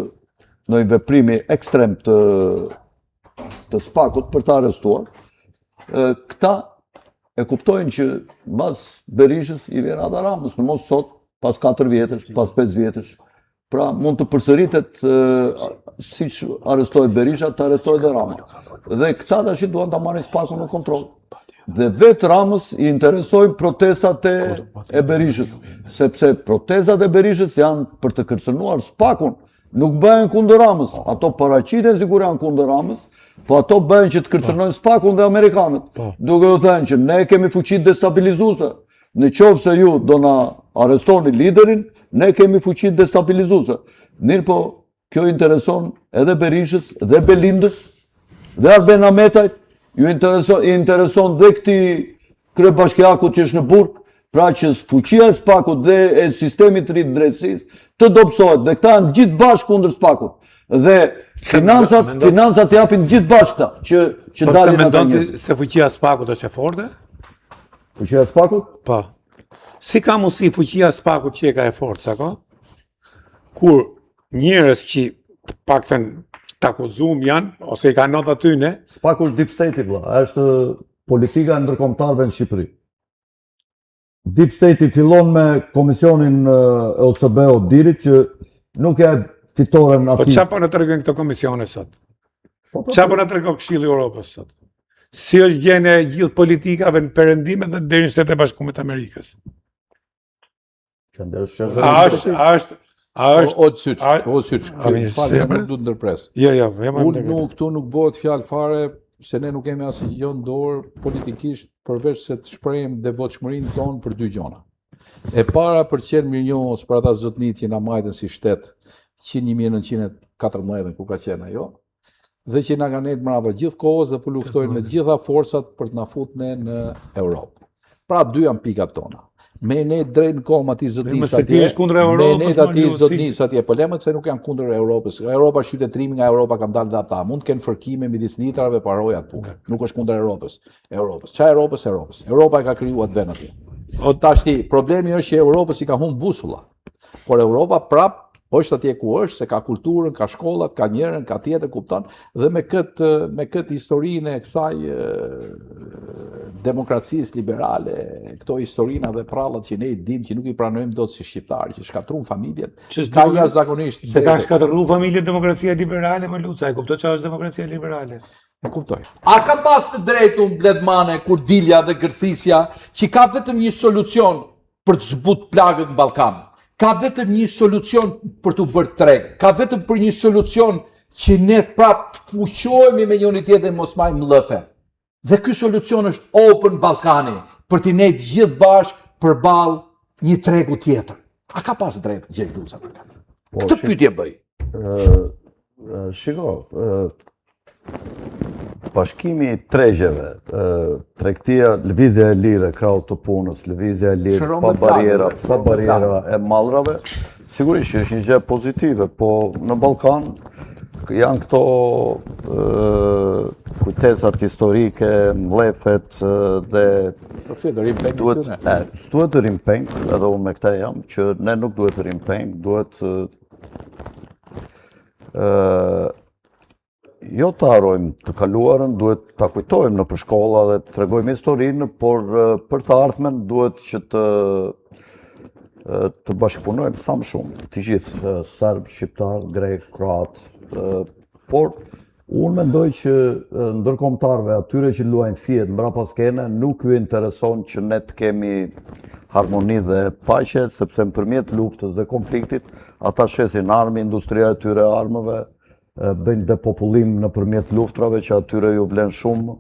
ndonjë veprimi ekstrem të të SPAK-ut për ta arrestuar, këta e kuptojnë që mbas Berishës i vjen radha Ramës, në mos sot, pas 4 vjetësh, pas 5 vjetësh, pra mund të përsëritet siç arrestohet Berisha, të arrestohet dhe Rama. Dhe këta tashi duan ta marrin SPAK-un në kontroll. Dhe vetë Ramës i interesojnë protestat e, e Berishës, sepse protestat e Berishës janë për të kërcënuar SPAK-un. Nuk bëhen kundër Ramës. Ato paraqiten sikur janë kundër Ramës, po ato bëhen që të kërcënojnë SPAK-un dhe amerikanët. Po. Duke u thënë që ne kemi fuqi destabilizuese. Në qoftë se ju do na arrestoni liderin, ne kemi fuqi destabilizuese. Mirëpo, kjo intereson edhe Berishës dhe Belindës dhe Arben Ahmetajt, ju intereson, i intereson dhe këtij kryebashkiakut që është në burg, pra që fuqia e SPAK-ut dhe e sistemit të ri të drejtësisë të dobësohet dhe këta janë gjithë bashkë kundër SPAK-ut. Dhe financat, financat japin gjithë bashkë këta që që po dalin atë. Mendon ti se fuqia e SPAK-ut është e fortë? Fuqia e SPAK-ut? Po. Si ka mundësi fuqia e SPAK-ut që e ka e fortë, sa ko? Kur njerëz që të paktën të akuzum janë, ose i kanë not aty, ne? SPAK-u është deep state-i, vlla, është politika e ndërkombëtarëve në Shqipëri. Deep state-i fillon me komisionin e OSBE ODIHR-it që nuk e fitoren aty. Po ça po na tregojnë këto komisione sot? Po, po, ça po na tregon Këshilli i Europës sot? Si është gjendja e gjithë politikave në perëndim dhe deri në Shtetet e Bashkuara të Amerikës? A është, a është, a është... O, syç, o syç, fal, nuk du të ndërpres. Jo, jo, jo, Unë nuk, këtu nuk bëhet fjalë fare, se ne nuk kemi asnjë gjë në dorë politikisht, përveç se të shprehim devotshmërinë tonë për dy gjona. E para për të qenë mirënjohës për ata zotnitë që na majtën si shtet që 1914 ku ka qenë ajo, dhe që na kanë nejtë mrapa gjithë kohës dhe po luftojnë me të gjitha forcat për të na fut ne në Europë. Pra dy janë pikat tona. Me nejt drejt në komë atij zotnisë atje, me nejt atij zotnisë atje, po lëmë se nuk janë kundër Europës. Europa është qytetërimi nga Europa kanë dalë dhe ata. Mund të kenë fërkime midis litrave, po harroje atë punë. Nuk është kundër Europës. Europës. Ça Europës, Europës. Europa e ka kriju atë vend atje. O tashti, problemi është që Europës i ka humb busulla. Por Europa prap është atje ku është, se ka kulturën, ka shkollat, ka njërën, ka tjetër, kupton, dhe me këtë me këtë historinë e kësaj demokracisë liberale, këto historina dhe prallat që ne i dim që nuk i pranojmë dot si shqiptarë, që shkatërruan familjet, ka jashtëzakonisht se ka shkatërruar familjet demokracia liberale, më Luca, e kupton çfarë është demokracia liberale? E kuptoj. A kam pas të drejtë unë Bledmane kur dilja dhe gërthisja që ka vetëm një solucion për të zbut plagët në Ballkan. Ka vetëm një solucion për t'u bërë treg. Ka vetëm për një solucion që ne prap të puqohemi me njëri tjetrin mos majmë mllëfe. Dhe ky solucion është Open Ballkani, për t'i nejtë gjithë bashkë përballë një tregu tjetër. A ka pas drejt Gjergj Luca për këtë? Po, këtë pyetje bëj. Shiko, bashkimi i tregjeve, tregtia, lëvizja e lirë e krahut të punës, lëvizja e lirë pa barriera, pa barriera e mallrave, sigurisht që është një gjë pozitive, po në Ballkan janë këto kujtesat historike, mllefet dhe Po pse do rrim peng duhet, duhet të rrim peng, edhe unë me këtë jam, që ne nuk duhet të rrim peng, duhet jo të harrojmë të kaluarën, duhet ta kujtojmë nëpër shkolla dhe të tregojmë historinë, por për të ardhmen duhet që të të bashkëpunojmë sa më shumë, të gjithë, serbë, shqiptarë, grekë, kroatë, por Unë mendoj që ndërkombëtarëve, atyre që luajnë fijet mbrapa skene, nuk ju intereson që ne të kemi harmoni dhe paqe, sepse nëpërmjet luftës dhe konfliktit, ata shesin armë, industria e tyre e armëve, bëjnë depopullim nëpërmjet luftrave që atyre ju vlen shumë,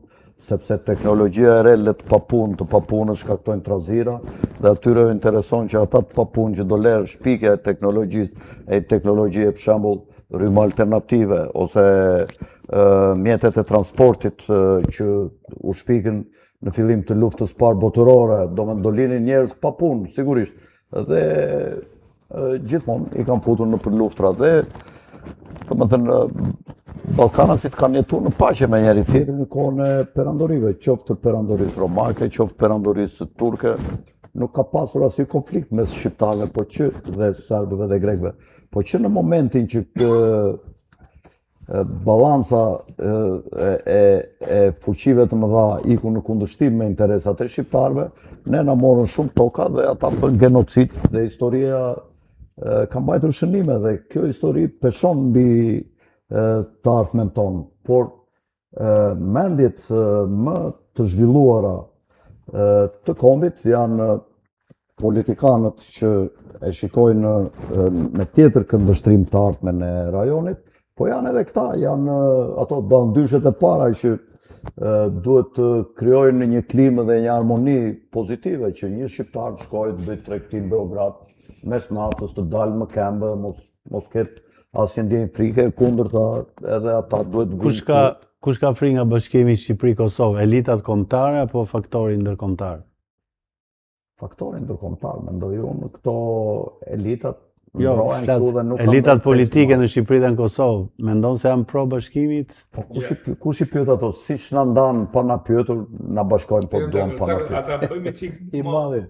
sepse teknologjia e re lë të papunë, të papunët shkaktojnë trazira dhe atyre ju intereson që ata të papunë që do lerë shpikja e teknologjisë, e teknologjie për shembull rryma alternative ose mjetet e transportit që u shpikën në fillim të luftës parë botërore, do me do linin njerëz pa punë, sigurisht. Dhe gjithmonë i kanë futur nëpër luftra dhe domethënë Ballkanasit kanë jetuar në paqe me njëri tjetrin në kohën e perandorive, qoftë të perandorisë romake, qoftë perandorisë turke, nuk ka pasur asnjë konflikt mes shqiptarëve, po që dhe serbëve dhe grekëve. Po që në momentin që kë, balanca e, e, e fuqive të mëdha iku në kundërshtim me interesat e shqiptarëve, ne na morën shumë toka dhe ata bënë genocid dhe historia e, ka mbajtur shënime dhe kjo histori peshon mbi e, të ardhmen tonë, por e, mendjet e, më të zhvilluara e, të kombit janë. politikanët që e shikojnë me tjetër këndvështrim të ardhmen e rajonit, po janë edhe këta, janë ato dallëndyshet e para që duhet të krijojnë një klimë dhe një harmoni pozitive që një shqiptar të shkojë të bëjë tregti në Beograd, mes natës të dalë më këmbë, mos mos ketë asnjë ndjenjë frike, kundërta edhe ata duhet të Kush ka kush ka frikë nga bashkimi Shqipëri-Kosovë, elitat kombëtare apo faktori ndërkombëtar? Faktori ndërkombëtar, mendoj unë, këto elitat Jo, flas, dhe nuk elitat politike në Shqipëri dhe në Kosovë, mendon se janë pro bashkimit? Po kush i kush i pyet ato, siç na ndan pa na pyetur, na bashkojnë po duan pa na pyetur. Ata bëjmë çik i madhi.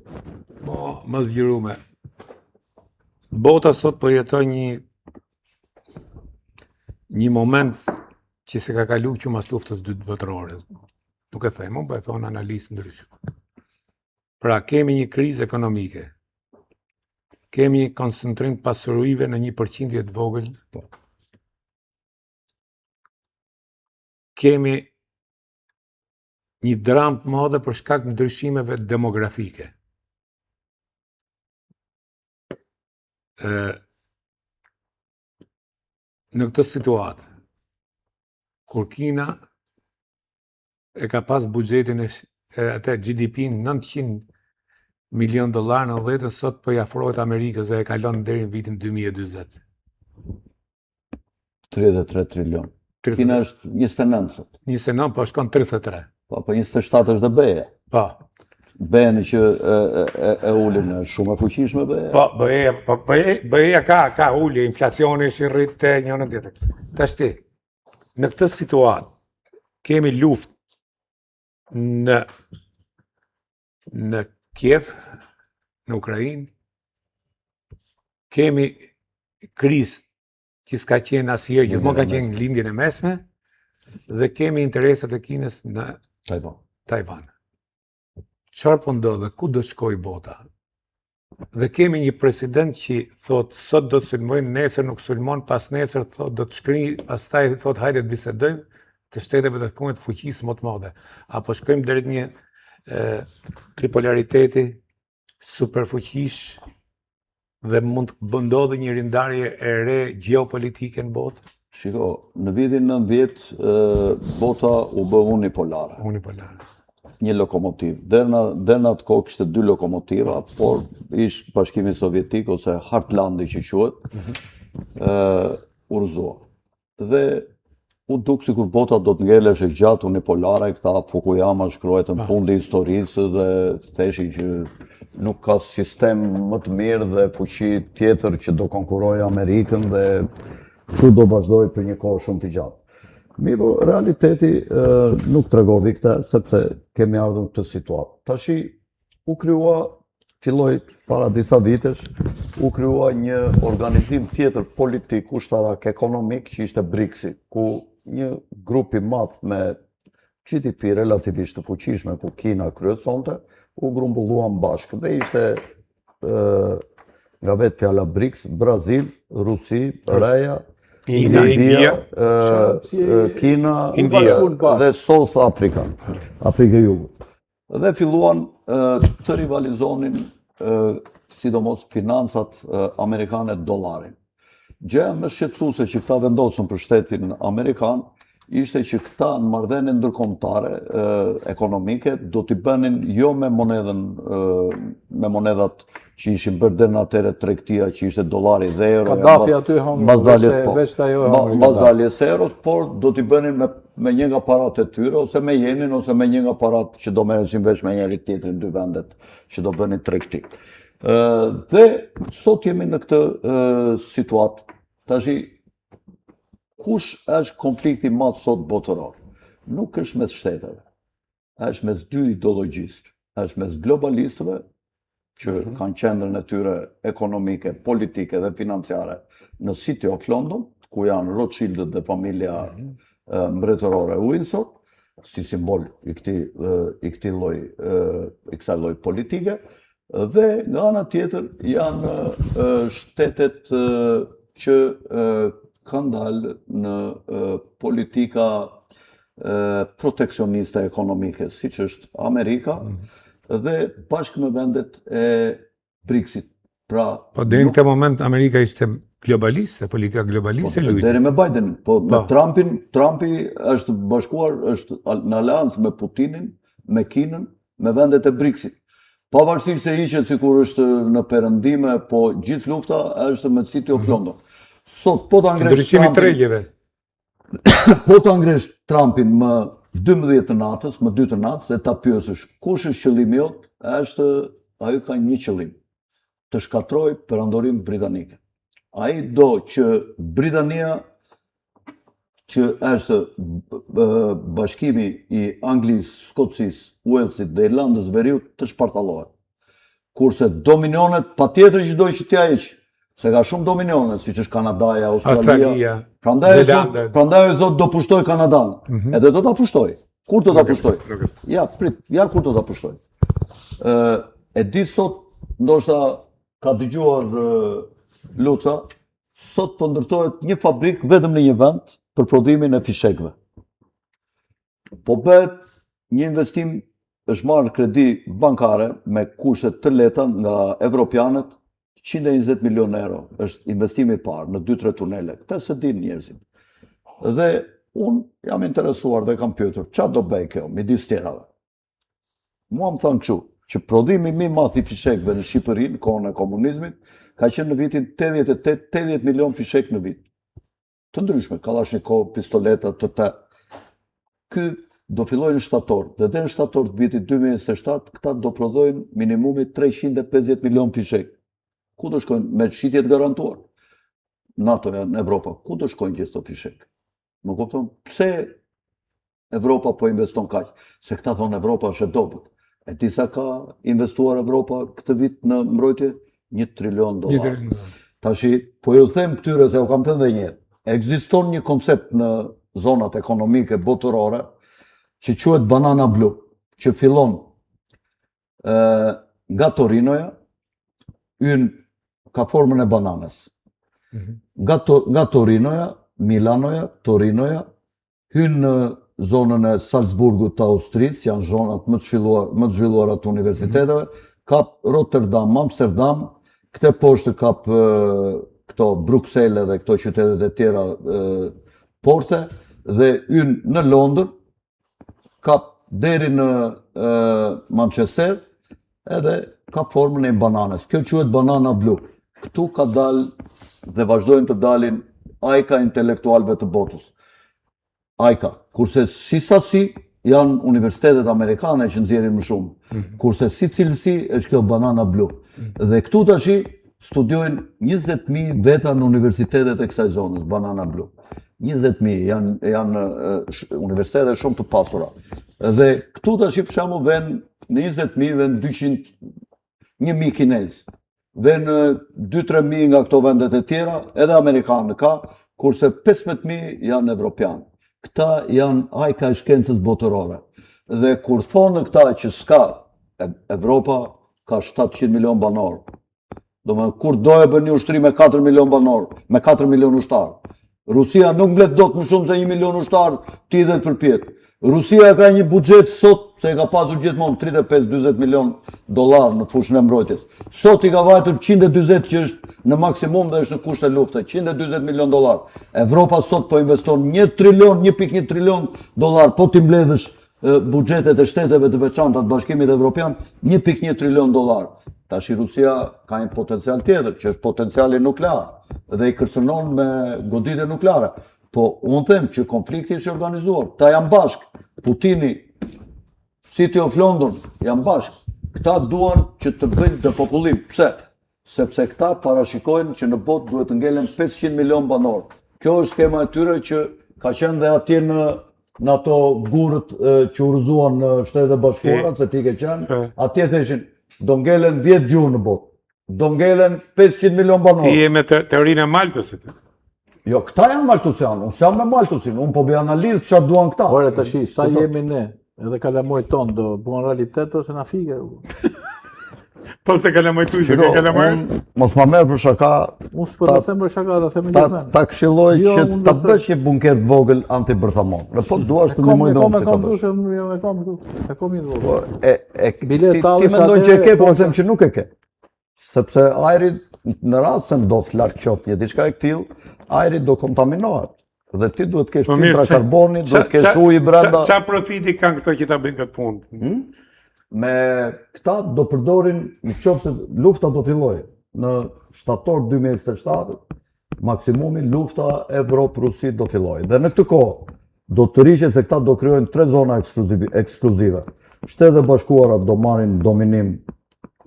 Po, më zgjerume. Bota sot po jeton një një moment që s'e ka kalu që mas luftës dytë botërore. Nuk e them unë, po e thonë analistë të ndryshëm. Pra kemi një krizë ekonomike. Kemi një koncentrim të pasurive në një përqindje të vogël. Po. Kemi një dramë të madhe për shkak të ndryshimeve demografike. Ë në këtë situatë kur Kina e ka pas buxhetin e atë GDP 900 milion dollar në 90 sot po i afrohet Amerikës dhe e kalon deri në vitin 2040. 33 trilion. Kina është 29 sot. 29, po shkon 33. Po, po 27 është dhe BE-ja. Po. BE-në që e, e, e ulin është shumë e fuqishme BE-ja. Po, BE-ja, po, BE-ja ka, ka ulje, inflacioni është i rritë të njënën tjetër. Tashti, në këtë situatë, kemi luftë në në Kiev, në Ukrainë, kemi krizë që s'ka qenë asnjëherë, gjithmonë ka qenë në lindjen e mesme, dhe kemi interesat e Kinës në Tajvan. Tajvan. Çfarë po ndodh dhe ku do të shkojë bota? Dhe kemi një president që thotë sot do të sulmojmë, nesër nuk sulmon, pasnesër thotë do të shkrijë, pastaj thotë hajde të bisedojmë të shteteve të bashkuara të fuqisë më të madhe. Apo shkojmë drejt një e, tripolariteti superfuqish dhe mund të ndodhë një rindarje e re gjeopolitike në botë? Shiko, në vitin 90 bota u bë unipolare. Unipolare. Një lokomotivë. Deri në deri në atë kohë kishte dy lokomotiva, por ish Bashkimi Sovjetik ose Heartlandi që quhet, mm -hmm. ë u rrëzua. Dhe u duk sikur bota do të ngeleshe gjatë unipolare, këta Fukuyama shkruajtën ah. fundi i historisë dhe theshin që nuk ka sistem më të mirë dhe fuqi tjetër që do konkurrojë Amerikën dhe kështu do vazhdojë për një kohë shumë të gjatë. Mirëpo, realiteti nuk tregoi këtë, sepse kemi ardhur në këtë situatë. Tashi, u krijua, filloi para disa vitesh, u krijua një organizim tjetër politik, ushtarak, ekonomik, që ishte BRICS-i, ku një grup i madh me GDP relativisht të fuqishme, ku Kina kryesonte, u grumbulluan bashkë dhe ishte nga vetë fjala BRICS, Brazil, Rusi, RE-ja, India, India, Kina, India dhe South Africa, Afrika e Jugut. Dhe filluan të rivalizonin sidomos financat amerikane dollarin. Gjëja më shqetësuese që këta vendosën për shtetin amerikan ishte që këta në marrëdhënie ndërkombëtare ekonomike do t'i bënin jo me monedhën me monedhat që ishin bërë deri në atëherë tregtia që ishte dollari dhe euro. Kadafi aty hëngri, veç po, veç ajo hëngri. Mbas daljes së euros, por do t'i bënin me me një nga paratë e tyre ose me jenin ose me një nga paratë që do merreshin vesh me njëri tjetrin dy vendet që do bënin tregti. Ë dhe sot jemi në këtë situatë. Tashi kush është konflikti i madh sot botëror? Nuk është mes shteteve. Është mes dy ideologjisë. Është mes globalistëve që mm -hmm. kanë qendrën e tyre ekonomike, politike dhe financiare në City of London, ku janë Rothschildët dhe familja mm -hmm. mbretërore Windsor, si simbol i këtij i këtij lloj i kësaj lloj politike dhe nga ana tjetër janë shtetet që kanë dalë në politika proteksioniste ekonomike, siç është Amerika, mm -hmm. dhe bashkë me vendet e BRICS-it. Pra, po deri në këtë moment Amerika ishte globaliste, politika globaliste po, Deri me Biden, po me po. Trumpin, Trumpi është bashkuar, është në aleancë me Putinin, me Kinën, me vendet e BRICS-it. Pavarësisht se hiqet sikur është në perëndime, po gjithë lufta është me City of mhm. London. Sot po ta ngresh Trumpin, tregjeve. po ta ngresh Trumpin më 12 të natës, më 2 të natës, e ta pyesësh, kush është qëllimi jot, është, ai ka një qëllim, të shkatërrojë perandorinë britanike. Ai do që Britania, që është bashkimi i Anglisë, Skocisë, Uellsit dhe Irlandës Veriut të shpartallohet. Kurse dominionet patjetër që do që t'ia heqë, se ka shumë dominione, siç është Kanadaja, Australia. Australia prandaj e thotë, prandaj e thotë do pushtoj Kanadan. Mm -hmm. Edhe do ta pushtoj. Kur do ta pushtoj? Ja, prit, ja kur do ta pushtoj. Ë, e di sot ndoshta ka dëgjuar Luca, sot po ndërtohet një fabrikë vetëm në një vend për prodhimin e fishekëve. Po bëhet një investim, është marrë kredi bankare me kushte të lehta nga evropianët, 120 milion euro është investimi i parë në 2-3 tunele. Këtë s'e dinë njerëzit. Dhe unë jam interesuar dhe kam pyetur, ça do bëjë kjo, midis tjerave. Mua më thanë kështu, që prodhimi më i madh i fishekëve në Shqipëri në kohën e komunizmit ka qenë në vitin 88, 80 milion fishekë në vit. të ndryshme, kallashnikov, pistoleta, të të. Ky do fillojë në shtator, dhe deri në shtator të vitit 2027, këta do prodhojnë minimumi 350 milion fishekë. Ku do shkojnë me shitje të garantuar? NATO-ja në Evropa, ku do shkojnë gjithë këto fishekë? Më kupton? Pse Evropa po investon kaq? Se këta thonë Evropa është e dobët. E di sa ka investuar Evropa këtë vit në mbrojtje? Një trilion dollar. Tashi, po ju them këtyre se u kam thënë dhe një herë, ekziston një koncept në zonat ekonomike botërore që quhet banana blu, që fillon ë nga Torinoja, hyn ka formën e bananes. Mm -hmm. Nga to, nga Torinoja, Milanoja, Torinoja, Hyn në zonën e Salzburgut të Austrisë, janë zonat më të zhvilluara, më të zhvilluara të universiteteve, mm -hmm. kap Rotterdam, Amsterdam, këtej poshtë kap këto Bruksel dhe këto qytetet e tjera porte dhe hyn në Londër, kap deri në Manchester, edhe ka formën e bananes. Kjo quhet banana blu. Këtu ka dalë dhe vazhdojnë të dalin ajka e intelektualëve të botës. Ajka. Kurse si sasi janë universitetet amerikane që nxjerrin më shumë. Mm -hmm. Kurse si cilësi është kjo banana blu. Mm -hmm. Dhe këtu tashi studiojnë 20.000 veta në universitetet e kësaj zonës, banana blu. 20.000 janë, janë universitete shumë të pasura. Dhe këtu tashi për shembull ven në 20.000 ven 200 1.000 kinezë. Ven 2-3.000 nga këto vendet e tjera, edhe amerikanë ka, kurse 15.000 janë evropianë. Këta janë ajka e shkencës botërore. Dhe kur thonë këta që s'ka, Evropa ka 700 milion banorë. Domethënë, kur do e bën një ushtri me 4 milion banorë, me 4 milion ushtarë. Rusia nuk mbledh dot më shumë se 1 milion ushtarë ti dhe përpjetë. Rusia ka një buxhet sot, se e ka pasur gjithmonë 35-40 milion dollar në fushën e mbrojtjes. Sot i ka vajtur 140 që është në maksimum dhe është në kushte lufte, 140 milion dollar. Evropa sot po investon 1 trilion, 1.1 trilion dollar, po t'i mbledhësh buxhetet e shteteve të veçanta të Bashkimit Evropian, 1.1 trilion dollar. Tashi Rusia ka një potencial tjetër, që është potenciali nuklear, dhe i kërcënon me goditje nukleare. Po, unë them që konflikti është i organizuar, këta janë bashkë, Putini, City of London, janë bashkë. Këta duan që të bëjnë depopullim. Pse? Sepse këta parashikojnë që në botë duhet të ngelen 500 milion banorë. Kjo është skema e tyre që ka qenë dhe atje në në ato gurët që u rrëzuan në Shtetet e Bashkuara, se ti ke qenë, atje theshin do ngelen 10 gjuhë në botë. Do ngelen 500 milion banorë. Ti je me te teorinë e Maltusit. Jo, këta janë Maltusianë, unë s'jam me Maltusin, unë po bëj analizë çfarë duan këta. Ore tashi, sa jemi ne, edhe kalamojt tonë do bëhen realitet ose na fike. Po se kalamojt tu, që ke kalamoj. Mos ma merr për shaka. Unë s'po ta them për shaka, ta them gjithmonë. Ta këshilloj jo, që ta bësh një bunker të vogël antibërthamor. Dhe po duash të ndihmoj ndonjë si ta bësh. E kam, e kam këtu. E kam një vogël. Po e e ti, ti mendon që e ke, po them që nuk e ke. Sepse ajri në rast se ndodh larg qoftë një diçka e këtillë, ajri do kontaminohet. Dhe ti duhet të kesh po filtra karboni, duhet të kesh ujë brenda. Ça profiti kanë këto që ta bëjnë këtë punë? Hmm? Me këta do përdorin në qoftë se lufta do fillojë në shtator 2027, maksimumi lufta Evropë-Rusi do fillojë. Dhe në këtë kohë do të rriqet se këta do krijojnë tre zona ekskluzive. Shtetet e Bashkuara do marrin dominim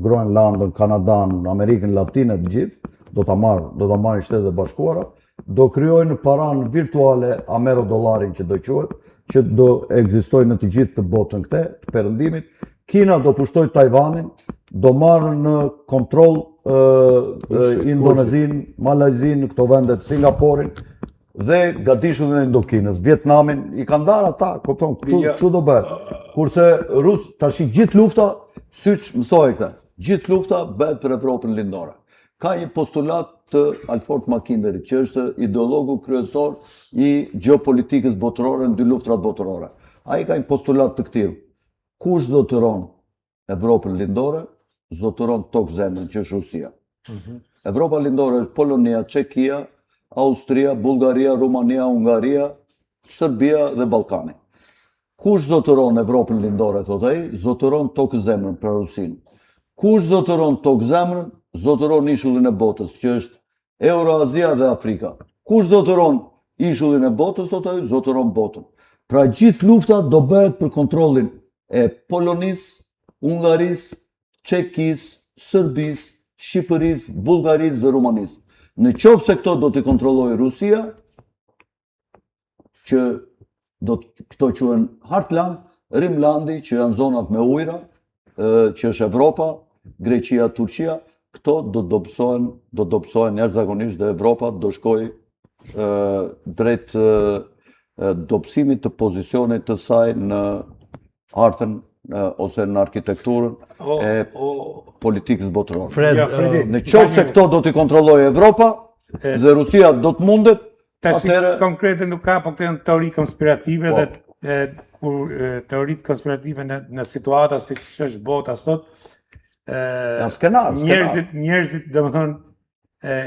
Groenlandën, Kanadan, Amerikën Latine të gjithë, do ta marrë, do ta marrin Shtetet e Bashkuara, do krijojnë paranë virtuale Amero-dollarin që do quhet, që do ekzistojë në të gjithë të botën këtë, të perëndimit. Kina do pushtojë Tajvanin, do marrë në kontroll Indonezinë, Malajzinë, këto vendet, Singaporin dhe gadishullin e Indokinës, Vietnamin, i kanë ndarë ata, kupton, kështu ja. do bëhet. Kurse Rus, tashi gjithë lufta, siç mësoj këtë, gjithë lufta bëhet për Evropën lindore. Ka një postulat të Alford Makinderit, që është ideologu kryesor i gjeopolitikës botërore në dy luftrat botërore. Ai ka një postulat të këtillë. Kush zotëron Evropën Lindore, zotëron tokë zemrën, që është Rusia. Mm -hmm. Evropa Lindore është Polonia, Çekia, Austria, Bullgaria, Rumania, Hungaria, Serbia dhe Ballkani. Kush zotëron Evropën Lindore, thotë ai, zotëron tokë zemrën pra Rusinë. Kush zotëron tokë zemrën, zotëron ishullin e botës, që është Euroazia dhe Afrika. Kush zotëron ishullin e botës, thotë ai, zotëron botën. Pra gjithë lufta do bëhet për kontrollin e Polonisë, Hungarisë, Çekisë, Serbisë, Shqipërisë, Bullgarisë dhe Rumanisë. Në qoftë se këto do t'i kontrollojë Rusia, që do të këto quhen Heartland, Rimlandi, që janë zonat me ujra, që është Evropa, Greqia, Turqia, këto do të dobësohen, do të dobësohen jashtëzakonisht dhe Evropa do shkojë drejt dobësimit të pozicionit të saj në hartën ose në arkitekturën e politikës botërore. Fred, në qoftë se këto do t'i kontrollojë Evropa dhe Rusia do të mundet, Tash konkrete nuk ka, po këto janë teori konspirative po. dhe kur teoritë konspirative në në situata siç është bota sot, ë janë skenar, njerëzit njerëzit domethënë ë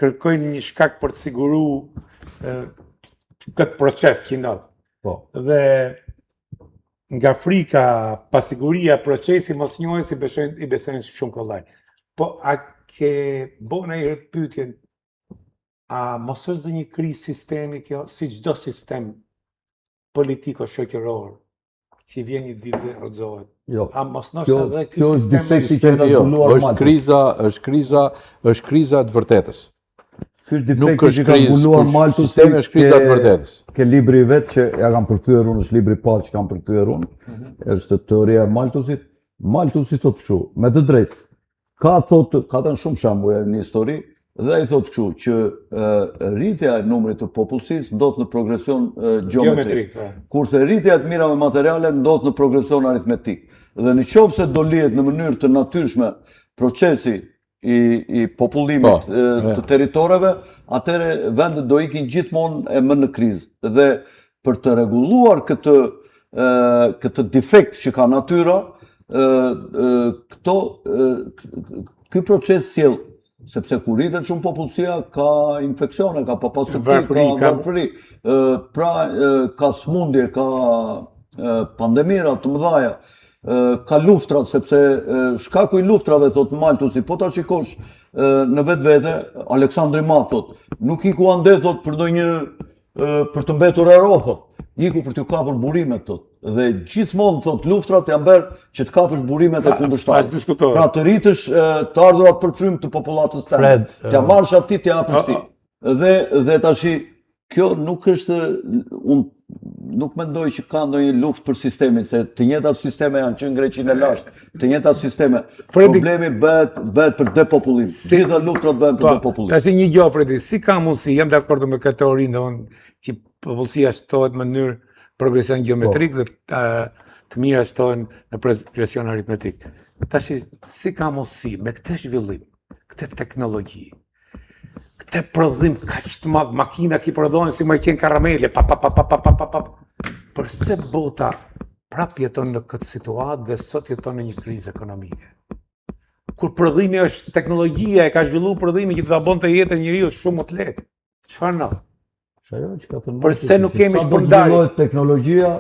kërkojnë një shkak për të siguru këtë proces që ndodh. Po. Dhe nga frika, pasiguria, procesi mosnjohjes i besojnë i besojnë shumë kollaj. Po a ke bo ndonjëherë pyetjen A mos është dhe një krizë sistemi kjo, si çdo sistem politiko-shoqëror, që vjen një ditë dhe rrëzohet? Jo. A mos ndoshta dhe ky kjo është defekti që ka jo, zbuluar është kriza, është kriza, është kriza e të vërtetës. Ky është defekti që ka zbuluar Maltusi. Sistemi është kriza e të vërtetës. Ke libri i vet që ja kam përkthyer unë, është libri i parë që kam përkthyer unë. Mm -hmm. Është teoria e Maltusit. Maltusi thotë kështu, me të drejtë. Ka thotë, ka dhënë shumë shembuj në histori dhe ai thotë kështu që e, rritja e numrit të popullsisë ndodh në progresion e, gjeometrik. Po. Kurse rritja e të mirave materiale ndodh në progresion aritmetik. Dhe në qoftë se do lihet në mënyrë të natyrshme procesi i, i popullimit po, e, të territoreve, atëherë vendet do ikin gjithmonë e më në krizë. Dhe për të rregulluar këtë këtë defekt që ka natyra, këto ky proces sjell sepse kur rritet shumë popullsia ka infeksione, ka papastërti, ka varfëri, pra ka smundje, ka pandemira të mëdhaja, ka luftra, sepse shkaku i luftrave, thot Maltusi, po ta shikosh në vetvete, Aleksandri i Madh, thot, nuk iku ande, thot, për ndonjë për të mbetur hero, thot. Iku për t'ju kapur burimet, thot. Dhe gjithmonë, thot, luftrat janë bërë që të kapësh burimet e kundërshtarit. Pra të rritësh të ardhurat për frymë të popullatës tënde. T'ia marrësh atij, t'ia japësh ti. Dhe, dhe tashi, kjo nuk është, unë nuk mendoj që ka ndonjë luftë për sistemin, se të njëjtat sisteme janë që në Greqinë e lashtë, të njëjtat sisteme. Fredi, Problemi bëhet bëhet për depopullim. Si, Gjitha luftrat bëhen për po, depopullim. Tash një gjë Fredi, si ka mundësi, jam dakord me këtë teorinë, domethënë që popullsia shtohet në mënyrë progresion gjeometrik po. dhe të, të mira shtohen në progresion aritmetik. Tash si ka mundësi me këtë zhvillim, këtë teknologji, këtë prodhim kaq të madh, makinat që prodhohen si me qenë karamele, pa pa pa pa pa pa pa pa. Përse bota prap jeton në këtë situatë dhe sot jeton në një krizë ekonomike? Kur prodhimi është teknologjia e ka zhvilluar prodhimin që ta bënte jetën njeriu shumë më të lehtë. Çfarë ndodh? Ajo që ka thënë Përse nuk kemi shpërndarje? Zhvillohet teknologjia,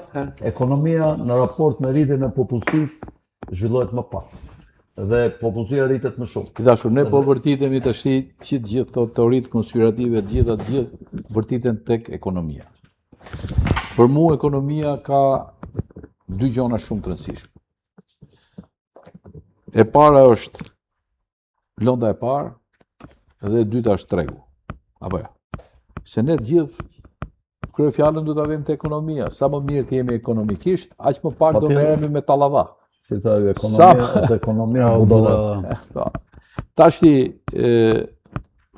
ekonomia në raport me rritjen e popullsisë zhvillohet më pak dhe popullsia rritet më shumë. I dashur, ne po vërtitemi tashi që të gjithë këto teoritë konspirative, të gjitha të gjithë vërtiten tek ekonomia. Për mua ekonomia ka dy gjona shumë të rëndësishme. E para është lënda e parë dhe e dyta është tregu. Apo jo. Se ne të gjithë kryefjalën do ta vëmë te ekonomia. Sa më mirë të jemi ekonomikisht, aq më pak do merremi me tallava. Si tha ekonomia, Sa... ose ekonomia budalla. Po. Tashti e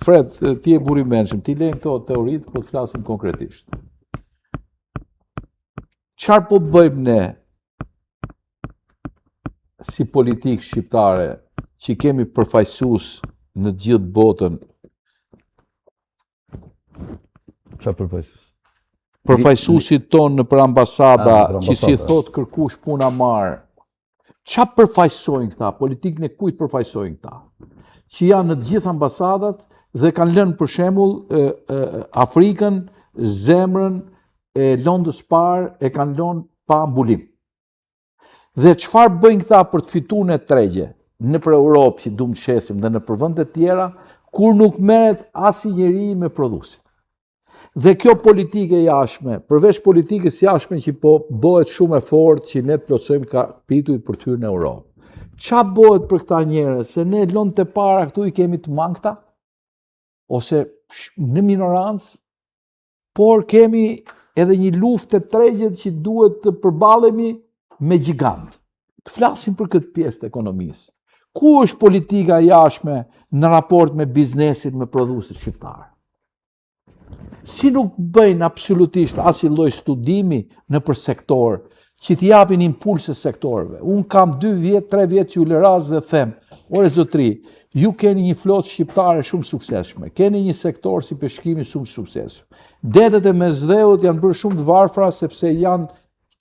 Fred, ti je burrë i mençëm, t'i lejmë këto teoritë, po të flasim konkretisht. Çfarë po bëjmë ne si politikë shqiptare që kemi përfaqësues në të gjithë botën? Çfarë përfaqësues? Përfaqësuesit tonë nëpër ambasada, ah, që s'i thotë kërkush puna marë, Ça përfaqësojnë këta? Politikën e kujt përfaqësojnë këta? Që janë në të gjithë ambasadat dhe kanë lënë për shembull Afrikën, zemrën e lëndës parë e kanë lënë pa mbulim. Dhe çfarë bëjnë këta për të fituar në tregje, nëpër Europë që duam të shesim dhe nëpër vende të tjera, kur nuk merret asnjëri me prodhuesit. Dhe kjo politikë e jashtme, përveç politikës së jashtme që po bëhet shumë e fortë që ne të plotësojmë kapitujt për të hyrë në Europë. Ça bëhet për këta njerëz, se ne lëndët e para këtu i kemi të mangëta, ose në minorancë, por kemi edhe një luftë te tregjet që duhet të përballemi me gjigantë. Të flasim për këtë pjesë të ekonomisë. Ku është politika e jashtme në raport me biznesin, me prodhuesit shqiptarë? Si nuk bëjnë absolutisht asnjë lloj studimi nëpër sektor, që t'i japin impulse sektorëve. Unë kam 2 vjet, 3 vjet që ulëras dhe them, ore zotri, ju keni një flotë shqiptare shumë suksesshme, keni një sektor si peshkimi shumë suksesshëm. Detet e Mesdheut janë bërë shumë të varfra sepse janë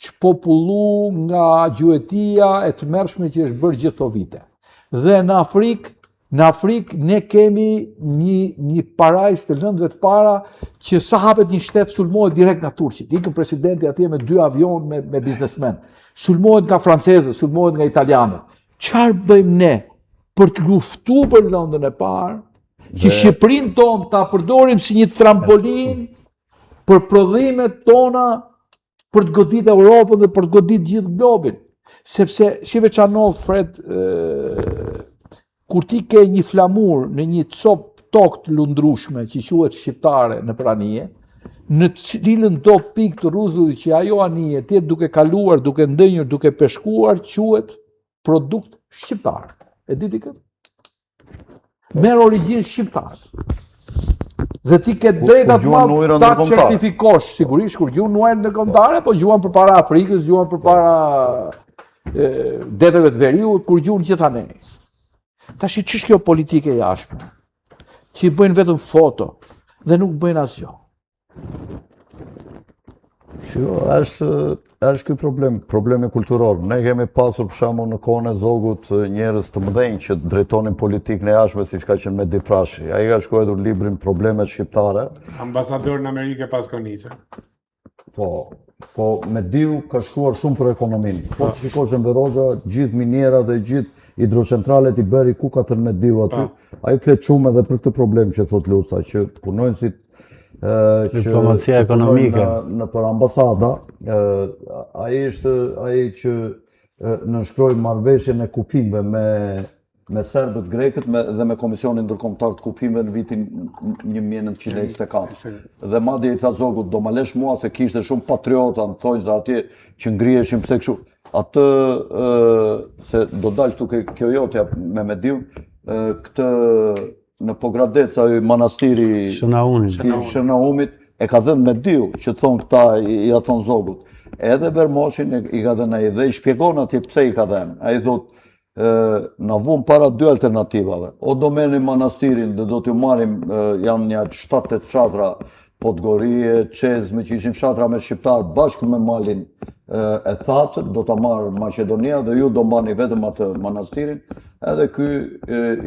çpopullu nga gjuetia e tmerrshme që është bërë gjithë këto vite. Dhe në Afrikë, në Afrikë ne kemi një një parajsë të lëndëve të para që sa hapet një shtet sulmohet direkt nga turqit. Ikën presidenti atje me dy avionë me me biznesmen. Sulmohet nga francezët, sulmohet nga italianët. Çfarë bëjmë ne për të luftu për lëndën e parë, që Shqipërinë tonë ta përdorim si një trampolinë për prodhimet tona për të godit Europën dhe për të godit gjithë globin. Sepse, shife ça ndodh, Fred, kur ti ke një flamur në një copë tokë të lundrushme që quhet shqiptare nëpër anije, në cilëndo pikë të rruzullit që ajo anije të jetë duke kaluar, duke ndenjur, duke peshkuar, quhet produkt shqiptar. E di ti këtë? Merr origjinë shqiptare. Dhe ti ke drejta të madhe ta certifikosh, sigurisht kur gjuan në ujëra ndërkombëtare, po gjuan përpara Afrikës, gjuan përpara deteve të veriut, kur gjuan gjithanej. Tashi ç'është kjo politikë e jashtme? Që i bëjnë vetëm foto dhe nuk bëjnë asgjë. Shiko, është, është ky problem, problemi kulturor. Ne kemi pasur për shembull në kohën e Zogut njerëz të mëdhenj që drejtonin politikën e jashtme siç ka qenë Mehdi Frashëri. Ai ka shkruar librin Problemet shqiptare. Ambasador në Amerikë pas Konicën. Po, po Mehdiu ka shkruar shumë për ekonominë. Po të shikosh Enver Hoxha, gjithë minierat dhe gjithë hidrocentralet i bëri ku ka thënë Mehdiu aty. Po. Ai flet shumë edhe për këtë problem që thotë Luca, që punonjësit që diplomacia ekonomike në, nëpër ambasada, ai është ai që nënshkroi marrëveshjen e kufinve me me serbët grekët me, dhe me Komisionin Ndërkombëtar të Kufinve në vitin 1924. Dhe madje i tha Zogut, do ma lesh mua se kishte shumë patriota në thonjëza atje që ngriheshin pse kështu. Atë ë, se do dalë këtu ke kjo jotja me Mediun, këtë në Pogradec ai manastiri Shën Naumit. I Shën Naumit e ka dhënë Mediu, që thonë këta i ja thonë Zogut. Edhe Vermoshin i ka dhënë ai dhe i shpjegon atje pse i ka dhënë. Ai thotë na vunë para dy alternativave. O do merrni manastirin dhe do t'ju marrim janë nja 7-8 fshatra Podgorie, Çezmë, që ishin fshatra me shqiptar bashkë me malin. e thatë, do ta marrë Maqedonia dhe ju do mbani vetëm atë manastirin, edhe ky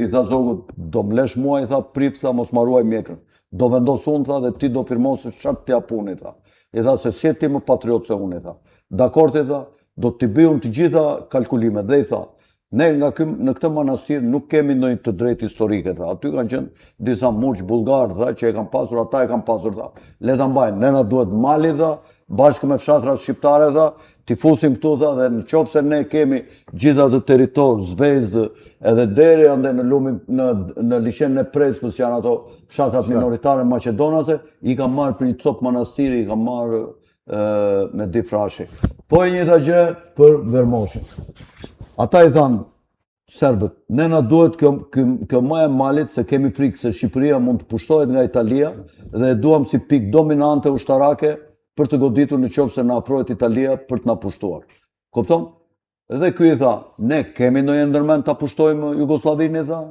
i tha Zogut, do më lesh mua, i tha, prift, tha, mos ma ruaj mjekrën. Do vendos unë, tha, dhe ti do firmosësh ça të jap unë, i tha. I tha se s'je ti më patriot se unë, i tha. Dakord, i tha, do t'i bëj unë të gjitha kalkulimet dhe i tha, Ne nga ky në këtë manastir nuk kemi ndonjë të drejtë historike, tha. Aty kanë qenë disa murgj bullgarë, tha, që e kanë pasur, ata e kanë pasur, tha. Le ta mbajnë, ne na duhet mali, tha, bashkë me fshatrat shqiptare, tha, t'i fusim këtu, tha, dhe në qoftë se ne kemi gjithë atë territor, Zvezdë, edhe deri andej në lumin, në, në liqenin e Prespës, janë ato fshatrat minoritare maqedonase, i kanë marrë për një copë manastiri, i kanë marrë Mehdi Frashëri. Po e njëjta gjë për Vermoshin. Ata i thanë serbët, ne na duhet kjo, kjo, kjo maja e malit se kemi frikë se Shqipëria mund të pushtohet nga Italia dhe e duam si pikë dominante ushtarake për të goditur në qoftë se na afrohet Italia për të na pushtuar. Kupton? Dhe ky i tha, ne kemi ndonjë ndërmend ta pushtojmë Jugosllavinë, i tha,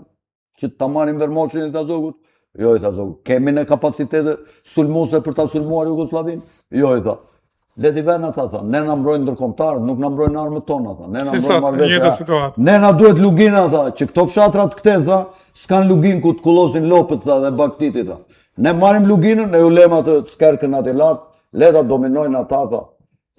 që ta marrim Vermoshin, i tha Zogut. Jo, i tha Zogu, kemi ne kapacitete sulmuese për ta sulmuar Jugosllavinë? Jo, i tha. Le t'i venë ata, tha, ne na mbrojnë ndërkombëtarët, nuk na mbrojnë armët tona, tha. Ne na si mbrojnë marrëveshja. Ne na duhet lugina, tha, që këto fshatrat këtej, tha, s'kan luginë ku të kullosin lopët, tha, dhe bagëtitë, tha. Ne marrim luginën, ne ju lëmë atë skerkën aty lart, le ta dominojnë ata, tha.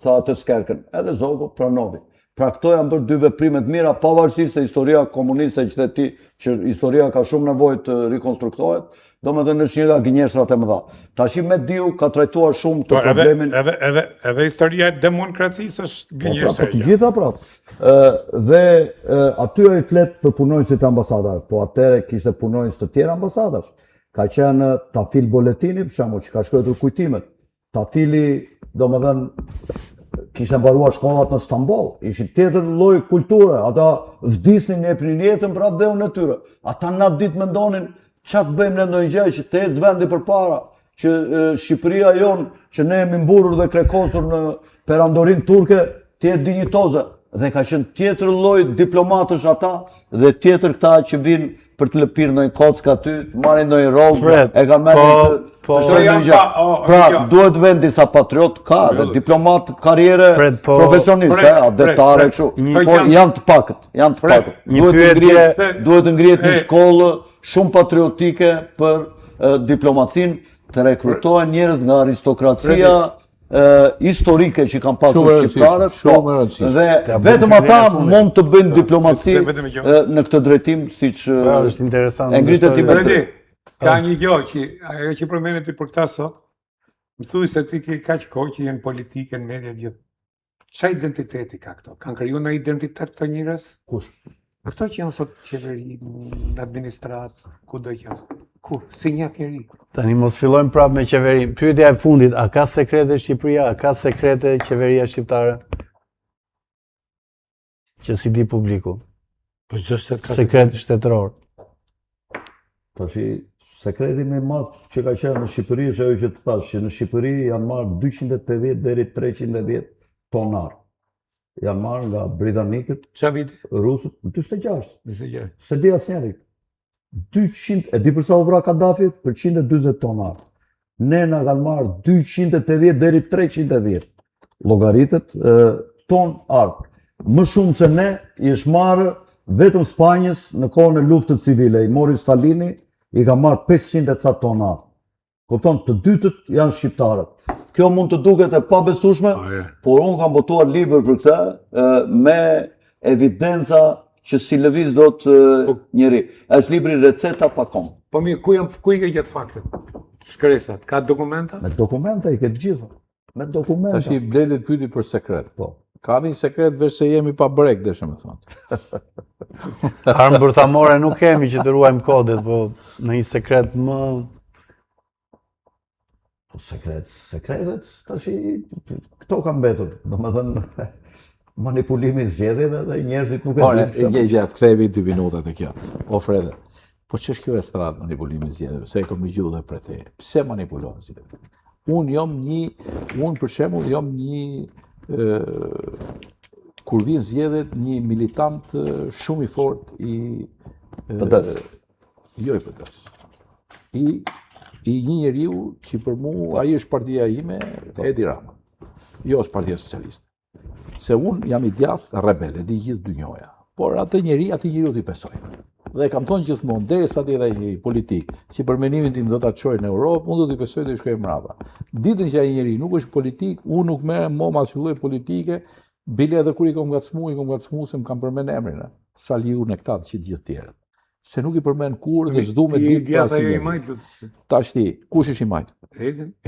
tha atë skerkën, edhe Zogu pranoi. Pra këto janë bërë dy veprime të mira, pavarësisht se historia komuniste që the ti, që historia ka shumë nevojë të rikonstruktohet, domethënë është një nga gënjeshtrat e mëdha. Tashi Mediu ka trajtuar shumë të po, edhe, problemin... Edhe, edhe, edhe historia e demokracisë është po, pra, gënjeshtër. Po, të gjitha pra. Ë, dhe ë, aty ai flet për punonjësit e ambasadave, po atëherë kishte punonjës të tjerë ambasadash. Ka qenë Tafil Boletini, për shembull, që ka shkruar kujtimet. Tafili, domethënë, kishte mbaruar shkollat në Stamboll, ishin tjetër lloj kulture, ata vdisnin jepnin jetën për atdheun e tyre. Ata natë ditë mendonin ça të bëjmë ne ndonjë gjë që të ecë vendi përpara, që Shqipëria jonë, që ne jemi mburrur dhe krekosur në perandorinë turke, të jetë dinjitoze. Dhe ka qenë tjetër lloj diplomatësh ata dhe tjetër këta që vijnë për të lëpirë ndonjë kockë aty, të marrin ndonjë rrogë, e kanë marrë po, të, po, të shtojnë ndonjë gjë. Pra, duhet venë disa patriotë ka dhe diplomatë karriere po, profesionistë, atdhetarë kështu. Por janë të pakët, janë të pakët. Duhet të ngrihet, duhet të ngrihet një shkollë shumë patriotike për diplomacinë, të rekrutohen njerëz nga aristokracia, historike që kanë pasur shqiptarët, shumë po, e rëndësishme. Dhe vetëm ata mund të bëjnë diplomaci në këtë drejtim, siç po, është interesant. E ngritë ti me të. Ka një gjë që ajo që përmende ti për këta sot, më thuaj se ti ke kaq kohë që je në politikë, në media gjithë. Ça identiteti ka këto? Kanë kriju një identitet këto njerëz? Kush? Këto që janë sot qeveri, në administratë, kudo që janë. Ku? S'i njeh njeri. Tani mos fillojmë prapë me qeverinë. Pyetja e fundit, a ka sekrete Shqipëria, a ka sekrete qeveria shqiptare? Që s'i di publiku. Po çdo shtet ka sekret shtetëror. Tashi sekreti më i madh që ka qenë në Shqipëri është ajo që të thashë, që në Shqipëri janë marrë 280 deri 310 ton armë. Janë marrë nga britanikët, Ça viti? rusët, në 46. 46. S'e di asnjeri. 200, e di për sa u vra Gaddafi? Për 140 ton armë. Ne na kanë marrë 280 deri 310. Llogaritet ton armë. Më shumë se ne i është marrë vetëm Spanjës në kohën e luftës civile. I mori Stalini, i ka marrë 500 e ca ton armë. Kupton, të dytët janë shqiptarët. Kjo mund të duket e pabesueshme, po, por unë kam botuar libër për këtë me evidenca që s'i lëviz dot po, njeri. Është libri Receta pa komb. Po mirë, ku janë ku i ke gjetë faktet? Shkresat, ka dokumenta? Me dokumenta i ke të gjitha. Me dokumenta. Tashi Bledi të pyeti për sekret. Po. Ka një sekret veç se jemi pa brekë, deshe me thënë. Armë bërthamore nuk kemi që të ruajmë kodet, po në një sekret më... Po sekret, sekretet, tashi, këto kanë mbetur, domethënë, manipulimi i zgjedhjeve dhe njerëzit nuk e dinë. Ore, gjë gjë, kthehemi dy minuta te kjo. O Fredi, po ç'është kjo estradë manipulimi i zgjedhjeve? Se e kam dëgjuar dhe prej teje. Pse manipulohen zgjedhjet? Unë jam një, unë për shembull jam një ë kur vijnë zgjedhjet një militant shumë i fortë i PD-s. Jo i PD-s. I i një njeriu që për mua ai është partia ime, po. Edi Rama. Jo është Partia Socialiste. Se unë jam i djathtë rebel, e di gjithë dynjoja. Por atë njeri, atij njeriu i besoj. Dhe e kam thonë gjithmonë, derisa të jetë ai njeri politik, që për mendimin tim do ta çojë në Europë, unë do t'i besoj dhe i shkoj mbrapa. Ditën që ai njeri nuk është politik, unë nuk merrem mo me asnjë lloj politike, bile edhe kur i kom ngacmu, i kom ngacmu se më kam përmend emrin, e. Saliun e këta që gjithë tjerët. Se nuk i përmend kurrë dhe s'du me ditë për asnjë njeri. Tashti, kush është i majtë?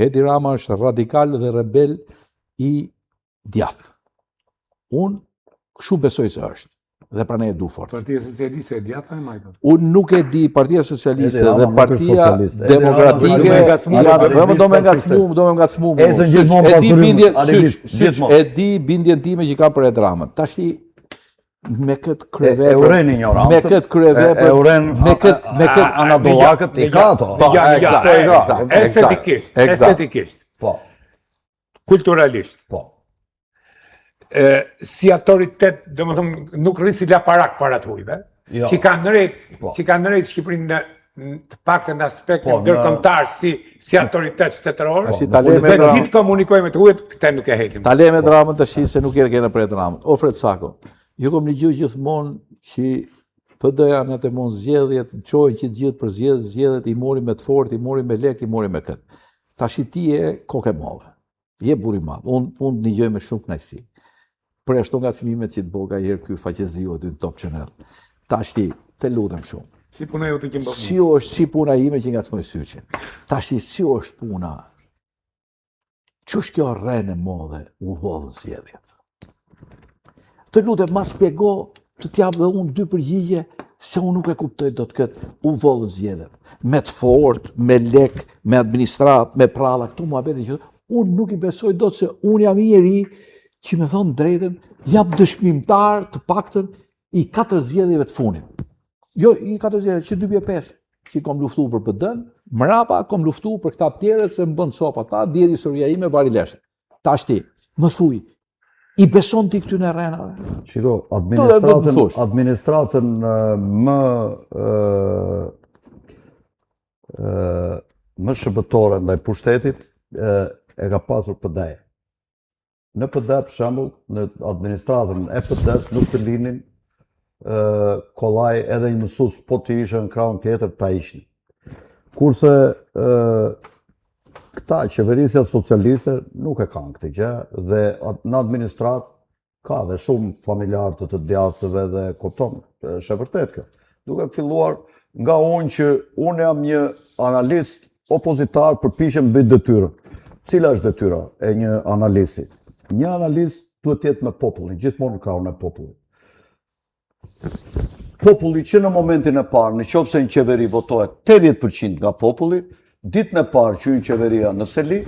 Edi Rama është radikal dhe rebel i djathtë. Unë kështu besoj se është dhe prandaj e du fort. Partia Socialiste e djathtë a e majtë? Unë nuk e di Partia Socialiste dhe Partia Demokratike. Do më do me ngacmu, do me ngacmu. E di bindjen, syç, e di bindjen time që kam për Edi Ramën. Tashti me këtë kryevepër. E urren injorancën. Me këtë kryevepër. E urren me këtë me këtë anadollakët i ka ato. Po, eksakt. Estetikisht, estetikisht. Po. Kulturalisht. Po. E, si autoritet, domethënë, nuk rri si laparak para të hujve, jo. që kanë rrit, po. që kanë rrit Shqipërinë në të paktën në aspektin po, ndërkombëtar si si autoritet shtetëror. Po, ta lëmë dhe ditë komunikojmë me të huajt, këtë nuk e heqim. Ta lëmë po. Ramën tash se nuk e kena për Ramën. O Fred Sako, ju kom dëgju gjithmonë që PD-ja në atë mund zgjedhjet, çojnë që të gjithë për zgjedhjet, zgjedhjet i mori me të fortë, i mori me lek, i mori me këtë. Tashi ti je kokë e madhe. Je burrë i madh. Unë unë të dëgjoj me shumë kënaqësi. Përjashto ngacmimet që të boka i herë ky faqeziu aty në Top Channel. Tashti, të lutem shumë. Si puna jote që më Si është si puna ime që ngacmoj syçin. Tashti si është puna Ç'është kjo rrenë e modhe u vodhën zgjedhjet? Të lutem, ma spjego të t'jap dhe unë dy përgjigje se unë nuk e kuptoj dot këtë u vodhën zgjedhjet. Me të fort, me lek, me administratë, me pralla, këto muhabete që unë nuk i besoj dot se unë jam një njeri që me thonë drejtën, jam dëshmimtar të paktën i katër zgjedhjeve të fundit. Jo, i katër zgjedhjeve, që 2005, që kom luftu për PD-n, mrapa kom luftu për këta të tjerët se më bënë copë ata, dihet historia ime, vari leshë. Tashti, më thuj, i beson ti këtyne rrenave? Shiko, administratën, administratën më më shërbëtore ndaj pushtetit e ka pasur PD-ja. Në PD, për shembull, në administratën e PD-s nuk të linin kollaj edhe një mësues, po të ishe në krahun tjetër, ta hiqnin. Kurse këta qeverisja socialiste nuk e kanë këtë gjë dhe në administratë ka dhe shumë familjarë të të djathtëve dhe kupton, është e vërtetë kjo. Duke filluar nga unë që unë jam një analist opozitar përpiqem të bëj detyrën. Cila është detyra e një analisti? Një analist duhet të jetë me popullin, gjithmonë në krahun e popullit. Populli që në momentin e parë, në qoftë se një qeveri votohet 80% nga populli, ditën e parë që hyn qeveria në seli,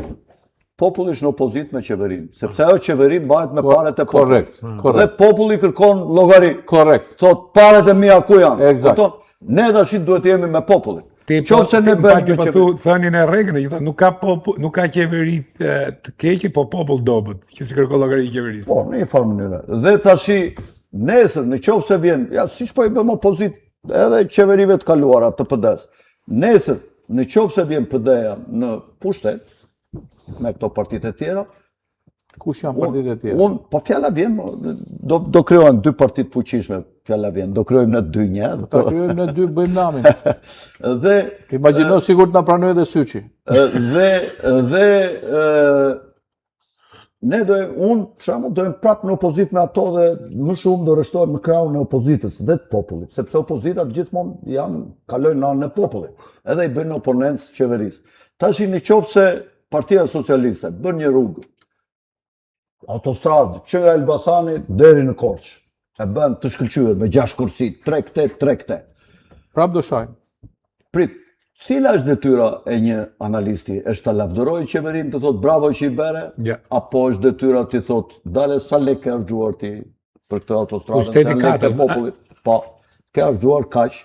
populli është në opozitë me qeverinë, sepse ajo qeveri mbahet me paret e popullit. Korrekt, korrekt. Dhe populli kërkon llogari. Korrekt. Thotë paret e mia ku janë? Eksakt. Ne tash duhet të jemi me popullin. Ti po, Qoftë se ne bëjmë një qeveri. Po thënien e Reaganit, që thotë nuk ka popull, nuk ka qeveri të keqe, po popull dobët, që s'i kërkon llogari qeverisë. Po, në një farë mënyre. Dhe tashi nesër, në qoftë se vjen, ja siç po i bëjmë opozitë edhe qeverive të kaluara të PD-s. Nesër, në qoftë se vjen PD-ja në pushtet, me këto partitë e tjera, Kush janë partitë e tjera? Unë, po fjala vjen, do, do krijohen dy parti të fuqishme, fjala vjen, do krijojmë ne dy një. Po krijojmë ne dy, bëjmë namin. dhe... Imagjino sikur të na pranojë dhe Syçi. Dhe, dhe, ne do, unë, për shembull, do jem prapë në opozitë me ato dhe më shumë do rreshtohem në krahun e opozitës dhe të popullit, sepse opozitat gjithmonë janë, kalojnë në anën e popullit, edhe i bëjnë oponencë qeverisë. Tashi në qoftë se Partia Socialiste bën një rrugë autostradë që nga Elbasani deri në Korçë. E bën të shkëlqyer me 6 korsi, 3 këte, 3 këte. Prap do shajnë. Prit, cila është detyra e një analisti? Është ta lavdërojë qeverinë të thotë bravo që i bëre? Ja. Apo është detyra t'i thotë dale sa lekë ke harxhuar ti për këtë autostradë, Pushteti sa lekë të popullit? Po, ke harxhuar kaq,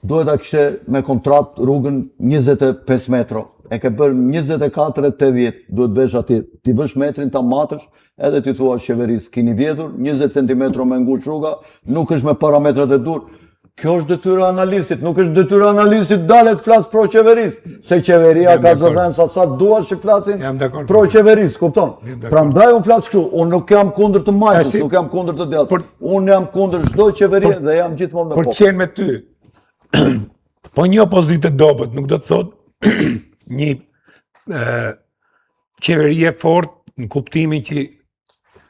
Duhet ta kishe me kontratë rrugën 25 metro. E ke bërë 24 e 80, duhet vesh atje, t'i vësh metrin ta matësh, edhe t'i thuash qeverisë, kini vjedhur 20 cm më ngushtë rruga, nuk është me parametrat e duhur. Kjo është detyra e analistit, nuk është detyra e analistit dalë të flasë pro qeverisë, se qeveria ka zëdhënësa sa duash që flasin pro qeverisë, kupton? Prandaj unë flas kështu, unë nuk jam kundër të majtës, nuk jam kundër të djathtës, unë jam kundër çdo qeverie dhe jam gjithmonë me popull. Për qenë me ty, po një opozitë e dobët, nuk do të thotë një qeveri e fortë në kuptimin që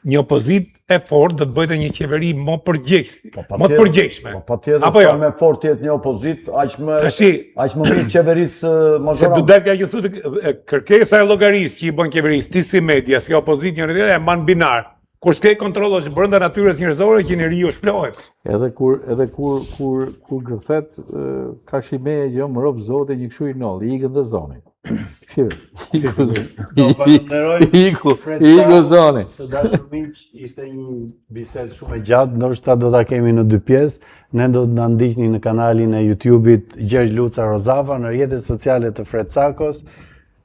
një opozitë e fortë do të bëjte një qeveri më përgjegjëse, po, më të përgjegjshme. Po patjetër, Apo jo? sa më fort të jetë një opozitë, aq më Tashi, aq më mirë qeverisë mazhorancë. Se do dalë kjo që thotë kërkesa e llogarisë që i bën qeverisë ti si media, si opozitë njëri tjetrin e mban binar. Kur s'ke kontroll është brenda natyrës njerëzore që njeriu shplohet. Edhe kur edhe kur kur kur gërthet karshi meje jo më rob zoti një kështu i noll, i ikën dhe zoni. Shive. Iku. Falenderoj. Iku. Iku zoni. Të dashur miq, ishte një bisedë shumë e gjatë, ndoshta do ta kemi në dy pjesë. Ne do të na ndiqni në kanalin e YouTube-it Gjergj Luca Rozafa, në rrjetet sociale të Fred Cakos,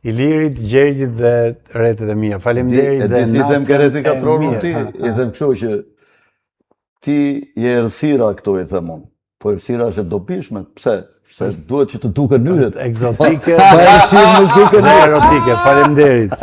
Ilirit, Gjergjit dhe rrethet e mia. Faleminderit dhe si them ke rrethi katror ti, i them kështu që ti je errësira këtu i them unë. Po errësira është e dobishme, pse? Se duhet që të duken nyjet. Ekzotike. Pa errësirë nuk duken nyjet. Erotike, faleminderit.